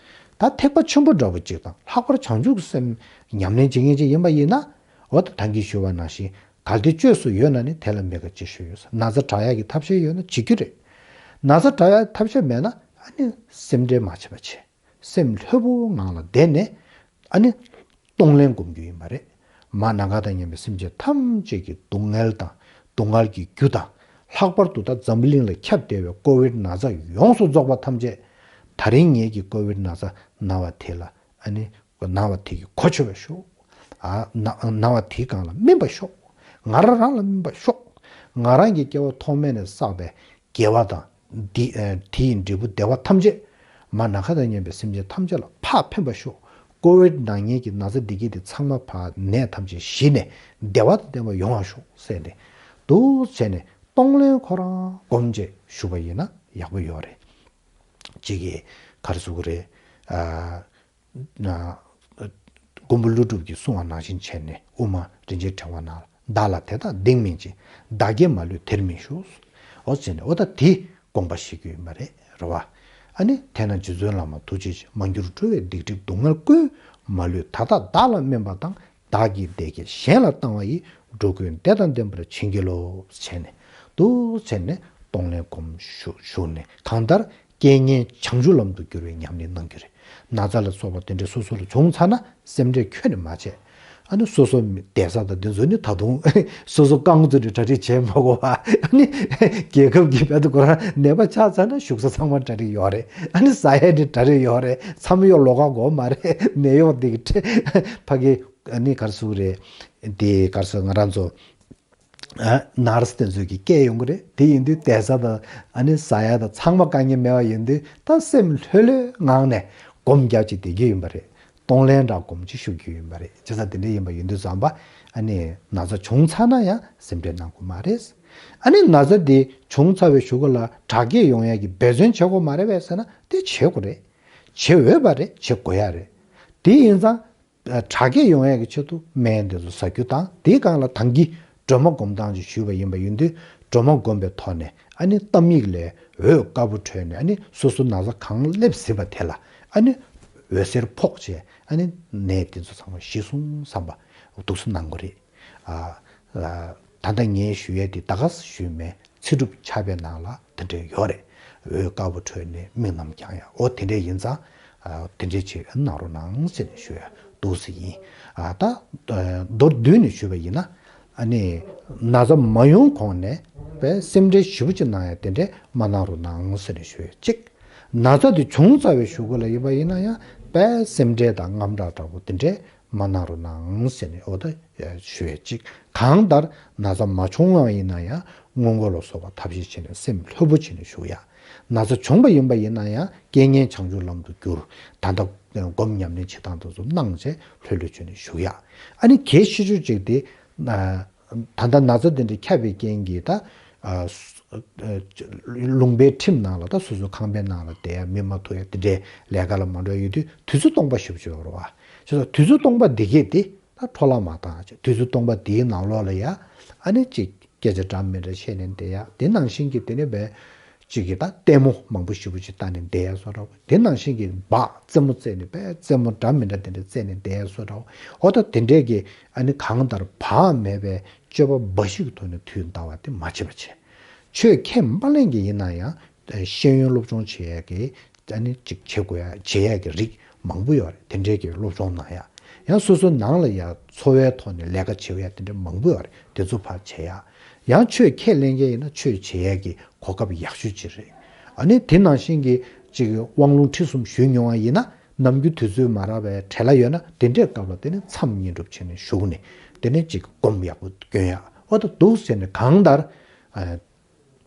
ད་ཐེག་པ་ཆེན་པོ་འདྲ་བོ་ཅིག་དང་ལྷག་པར་བྱང་ཆུབ་ཀྱི་སེམས་ཉམས་ལེན་བྱེད་མཁན་ཅིག་ཡིན་པ་ཡིན་ན། འོ་ད་ད་གིན་ཞུས་པ་ནང་བཞིན་གལ་ཏེ་བཅོས་སུ་ཡོད་ན་ནི་དེ་ལ་མི་དགའ་ཅི་ཞིག་ཡོད། ན་ཚ་དྲག་ཡག་གི་ཐབས་ཤེས་ཡོད་ན་བྱེད་རྒྱུ་རེད། ན་ཚ་དྲག་ཡག་ཐབས་ཤེས་མེད་ན་ཨ་ནི་སེམས་ཁྲལ་མ་བྱེད་པ་བྱེད། སེམས་ལྷོད་པོའི་ངང་ལ་བསྡད་ནས་ཨ་ནི་གཏོང་ལེན་སྒོམ་རྒྱུ་ཡིན་པ་རེད། མ་ནམ་མཁའ་དང་མཉམ་པའི་སེམས་ཅན་ཐམས་ཅད་ཀྱི་སྡུག་བསྔལ་དང་སྡུག་བསྔལ་གྱི་རྒྱུ་དང་། ལྷག་པར་དུ་ད་འཛམ་བུ་གླིང་ལ་ཁྱབ་བསྡད་པའི་ཀོ་བིད་ན་ཚ་ཡོངས་སུ་རྫོགས་པ་ཐམས་ཅད། ད་རིང་ངེད་ཀྱིས་ཀོ་བིད་ན་ཚ་ན་བ་དེ་ལ་ཨ་ནི་ན་བ་དེ་གིས་གོ་ཆོད་པར་ཤོག་ཨ་ན་ན་བ་དེའི་སྒང་ལ་སྨིན་པར་ཤོག་ང་རང་རང་ལ་སྨིན་པར་ཤོག་ང་རང་གི་སྐྱེ་བ་ཐོག་མེད་ནས་བསགས་པའི་དགེ་བ་དང་། འདི་ཨ་དེ་ཡི་འབྲས་བུ་བདེ་བ་ཐམས་ཅད་མ་ནམ་མཁའ་དང་མཉམ་པའི་སེམས་ཅན་ཐམས་ཅད་ལ་ཕར་ཕན་པར་ཤོག་ཀོ་བིད་ན་མཁན་གྱི་ན་ཚ་འདི་གྱིས་དེ་ཚང་མ་ཕར་ནད་ཐམས་ཅད་ཞི་ནས་བདེ་བ་དང་ལྡན་པ་ཡོང་བར་ཤོག་ཟེར་ནས་འདུག་བྱས་ནས་གཏོང་ལེན་ཁོ་རང་སྒོམ་བྱས་བཞུགས་པ་ཡིན་ན་ཡག་པོ་ཡོད་རེད། གཅིག་གིས་ག་རེ་ཟེར་དགོས་རེད། ཨ། ན། མགོན་པོ་ཀླུ་སྒྲུབ་ཀྱིས་གསུངས་པ་ནང་བཞིན་བྱས་ནས། དབུ་མ་རིན་ཆེན་ཕྲེང་བ་ནང་ལ། བདག་ལ་དེ་དག་འདིང་མིན་བྱེད། བདག་བསྐྱེད་མ་ལུས་དེར་མི་ཞུགས། འོ་ཟེར་ནས་འོ་ད་དེ་དགོངས་པ་བཞེས་རྒྱུ་ཡིན་པ་རེད། རེད་བ། ཨ་ནི་དེས་ན་རྗེ་བཙུན་བླ་མ་ཐུགས་རྗེ་ཆེ། མ་གྱུར་འགྲོ་བའི་སྡིག་སྒྲིབ་སྡུག་བསྔལ་ཀུན། མ་ལུས་ད་ལྟ་བདག་ལ་སྨིན་པ་དང་། བདག་གི་བདེ་སྐྱིད་གཞན་ལ་བཏང་བ་ཡིས། འགྲོ་ཀུན་བདེ་དང་ལྡན་པར་བྱིན་གྱིས་རློབས། བྱས་ནས་འདུག་བྱས་ནས་གཏོང་ལེན་སྒོམ་བཞུགས་བཞུགས་ནས་གང་ལྟར་རྐྱེན་ངན་བྱང་ཆུབ་ལམ་དུ་བསྒྱུར་བའི་ཉམས་ལེན་གནང་རྒྱུ་རེད། ན་ཚ་ལ་སོགས་པ་དེ་འདྲ་སོ་སོ་ལ་བྱུང་ཚར་ན་སེམས་ཁྲལ་ཁྱོན་ནས་མ་བྱེད། ཨ་ནི་སོ་སོ་བསྡད་ས་དང་དེ་ཚོ་ནི་ད་དུང་སོ་སོ་རྐང་ཚུགས་ནས་གྲ་སྒྲིག་བྱེད་མ་དགོས་པ། ཨ་ནི་རྒྱལ་ཁབ་ཀྱི་བར་དུ་ཁོ་རང་ནད་པ་ཆགས་ཚར་ན་བཞུགས་ས་ཚང་མ་གྲ་སྒྲིག་ཡོད་རེད། ཨ་ནི་ཟ་ཡས་ནི་གྲ་སྒྲིག་ཡོད་རེད། མཚམས་གཡོག་ལོགས་ཀ་དགོས་མ་རེད། ནད་གཡོག་འདི་གི་ཁྲལ་ཕ་གི་ཨ་ནི་ག་རེ་ཟེར་དགོས་རེད། འདི་ག་རེ་ཟེར་ང་རང་ཚོ་ཨ་ནར་སི་དེ་ཚོས་ཀྱི་སྐད་ཡོང་གི་རེད། དེ་ཡིན་དུས་བསྡད་ས་དང་ཨ་ནི་ཟ་ཡ་དང་ཚང་མ་དཀའ་ངལ་མེད་པ་ཡིན་དུས་ད་སེམས་ལྷོད་ལྷོད་ངང་ནས་སྒོམ་རྒྱག་ཅིག་བསྡད་རྒྱུ་ཡིན་པ་རེད། གཏོང་ལེན་འདྲ་སྒོམ་ཅིག་ཞུ་རྒྱུ་ཡིན་པ་རེད། བྱས་ཙང་དེ་འདྲ་ཡིན་པ་ཡིན་དུས་ཙམ་པ་ཨ་ནི་ན་ཚ་བྱུང་ཚར་ན་ཡང་སེམས་ཁྲལ་གནང་དགོས་མ་རེད། ཨ་ནི་ན་ཚ་དེ་བྱུང་ཚར་བའི་གཞུག་གུ་ལ་དྲག་སྐྱེད་ཡོང་ཡ་གི་འབད་བརྩོན་བྱེད་དགོས་མ་རེད་པས་ཟེར་ན་དེ་བྱེད་དགོས་རེད། བྱེད་འོས་པ་རེད། བྱེད་དགོས་ཡ་རེད། དེ་ཡིན་ཙང་། དྲག་སྐྱེད་ཡོང་ཡག་གི་ཆེད་དུ་སྨན་དེ་ཚོ་ཟ་རྒྱུ་དང་། དེའི་སྒང་ལ་ད་གིན་སྒྲོལ་མ་སྒོམ་སྟངས་ཅིག་ཞུས་པ་ཡིན་པ་ཡིན་དུས། སྒྲོལ་མ་སྒོམ་པའི་ཐོག་ནས་ཨ་ནི་ཏཱཾ་ཡིག་ལས་འོད་དཀར་པོ་འཕྲོས་ནས། ཨ་ནི་སོ་སོ་ན་ཚ་གང་སླེབས་ཟིན་པ་དེ་ལ་ཨ་ནི་འོད་ཟེར་ཕོག་བྱས། ཨ་ནི་ནད་དེ་ཚོ་ཚང་མ་ཞི་སོང་བསམ་པ་འདུག་སེ་གནང་དགོས་རེད། ཨ། ད་ལྟ་ངས་ཞུ་ཡས་དེ་ད་ག་སེ་ཞུས་མེད། ཚེ་སྒྲུབ་ཕྱག་དཔེ་ནང་ལ་དེ་འདྲ་ཡོད་རེད། འོད་དཀར་པོ་འཕྲོས་ནས་དམིགས་རྣམ་བསྐྱང་ཡ། འོ་དེ་འདྲ་ཡིན་ཙང་། ཨ། དེ་འདྲ་ཅིག་གནང་རོགས་གནང་ཟེར་ནས་ཞུ་ཡ་འདུག་སེ་ཡིན། ཨ། ད་མདོར་བསྡུས་ནས་ཞུས་པ་ཡིན་ན། ཨ་ནི་ན་ཚ་མ་ཡོང་གོང་ནས་དཔེ་སེམས་ཁྲལ་ཞེ་པོ་ཅིག་གནང་ཡ་དེ་འདྲ་མ་གནང་རོགས་གནང་ཟེར་ནས་ཞུ་ཡ་གཅིག་ན་ཚ་དེ་བྱུང་ཚར་བའི་གཞུག་གུ་ལ་ཡིན་པ་ཡིན་ན་ཡང་དཔེ་སེམས་ཁྲལ་དང་དངངས་སྐྲག་འདྲ་པོ་དེ་འདྲ་མ་གནང་རོགས་གནང་ཟེར་ནས། འོ་ད་ཞུ་ཡས་གཅིག་གང་ལྟར་ན་ཚ་མ་བྱུང་བ་ཡིན་ན་ཡང་སྔོན་འགོག་ལ་སོགས་པ་ཐབས་ཤེས་བྱས་ནས་སེམས་ལྷོད་པོ་བྱས་ནས་བཞུགས་ཡ། ན་ཚ་བྱུང་བ་ཡིན་པ་ཡིན་ན་ཡང་རྐྱེན་ངན་བྱང་ཆུབ་ལམ་དུ་བསྒྱུར། ད་ལྟ་སྒོམ་ཉམས་ལེན་བྱེད་སྟངས་དེ་ཚོ་གནང་བྱས་ལྷོད་ལྷོད་བྱས་ནས་བཞུགས་ཡ། ཨ་ནི་གལ་ཆེ་ཤོས་གཅིག་དེ། ད་ལྟ་ན་ཚ་དེ་འདྲ་ཁྱབ་པའི་རྐྱེན་གྱིས་ད། ཨ། ལུང་པའི་ཁྲིམས་ནང་ལ་ད་སོ་སོའི་ཁང་པའི་ནང་ལ་བསྡད་ཡ། མི་མ་ཐུག་ཡ་དེ་འདྲའི་ལས་ཀ་ལ་མ་འགྲོ་ཡ་ཡོད་དུས་དུས་ཚོད་སྟོང་པ་ཞེ་པོ་ཅིག་ཡོད་རེད་བ། བྱས་ཙང་དུས་ཚོད་སྟོང་པ་འདི་གས་དེ་ད་འཕྲོ་བརླག་མ་བཏང་བྱས། དུས་ཚོད་སྟོང་པ་འདིའི་ནང་ལོགས་ལ་ཡ་ཨ་ནི་ཅིག་སྐད་ཆ་འདྲ་མི་འདྲ་བཤད་ནས་བསྡད་ཡ། དེ་ནང་བཞིན་གྱི་དེ་ནས་བས་ཅིག་གིས་ད་ལྟད་མོ་མང་པོ་ཞེ་པོ་ཅིག་ལྟ་ནས་བསྡད་ཡ་བཟོ་འདྲ་བོ། དེ་ནང་བཞིན་གྱི་སྦག་རྩེད་མོ་རྩེ་ནས་བས་རྩེད་མོ་འདྲ་མི་འདྲ་དེ་འདྲ་རྩེ་ནས་བསྡད་ཡ་བཟོ་འདྲ་བོ། འོ་ད་དེ་འདྲས་ཀྱི་ཨ་ནི་གང་ལྟར་བག་མེད་པའི་སྤྱོད་པ་འབའ་ཞིག་གི་ཐོག་ནས་དུས་འདའ་བ་དེ་མ་བྱེད་པ་བྱས། ཆོས་ཁས་མ་ལེན་གྱི་ཡིན་ན་ཡང་ཤེས་ཡོན་སློབ་སྦྱོང་བྱེད་ཡ་གི་ཨ་ནི་ཅིག་བྱེད་དགོས་ཡ་བྱེད་ཡ་གི་རིགས་མང་པོ་ཡོད་རེད། དེ་འདྲས་ཀྱི་སློབ་སྦྱོང་གནང་ཡ། ཡང་སོ་སོའི་ནང་ལ་ཡ་འཚོ་བའི་ཐོག་ནས་ལས་ཀ་བྱེད་ཡ་དེ་འདྲ་མང་པོ་ཡོད་རེད། དེ་ཚོ་ཕར་བྱེད་ཡ། ཡང་ཆོས་ཁས་ལེན་མཁན་ཡིན་ན་ཆོས་བྱེད་ཡ་གི་གོ་སྐབས་ཡག་ཤོས་ཅིག་རེད། ཨ་ནི་དེ་ནང་བཞིན་གྱི་ཅིག་དབང་ལུང་ཁྲིད་གསུམ་ཞུས་མྱོང་བ་ཡིན་ན། ནམ་རྒྱུན་དུས་ཚོད་མ་རག་པའི་བྲེལ་བ་ཡོད་ན་དེ་འདྲའི་སྐབས་ལ་དེ་ནི་མཚམས་བསྙེན་སྒྲུབ་བྱས་ནས་བཞུགས་ནས་དེ་ནས་ཅིག་སྒོམ་ཡག་པོ་སྐྱོན་ཡག་འོ་ད་འདུག་ཟེར་ནས་གང་ལྟར། ཨ།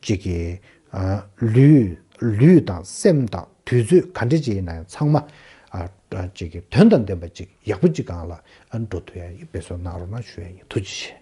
ཅིག་གི། ཨ། ལུས། ལུས་དང་སེམས་དང་དུས་ཚོད་ག་འདྲ་ཅིག་ཡིན་ན་ཡང་ཚང་མ། ཨ། ཅིག་གི་དོན་དང་ལྡན་པ་ཅིག་ཡག་པོ་ཅིག་སྒང་ལ་འགྲོ་ཐུབ་ཡ་ཡིན་པའི་བཟོ་གནང་རོགས་གནང་ཞུ་ཡ་ཡིན། ཐུགས་རྗེ་ཆེ།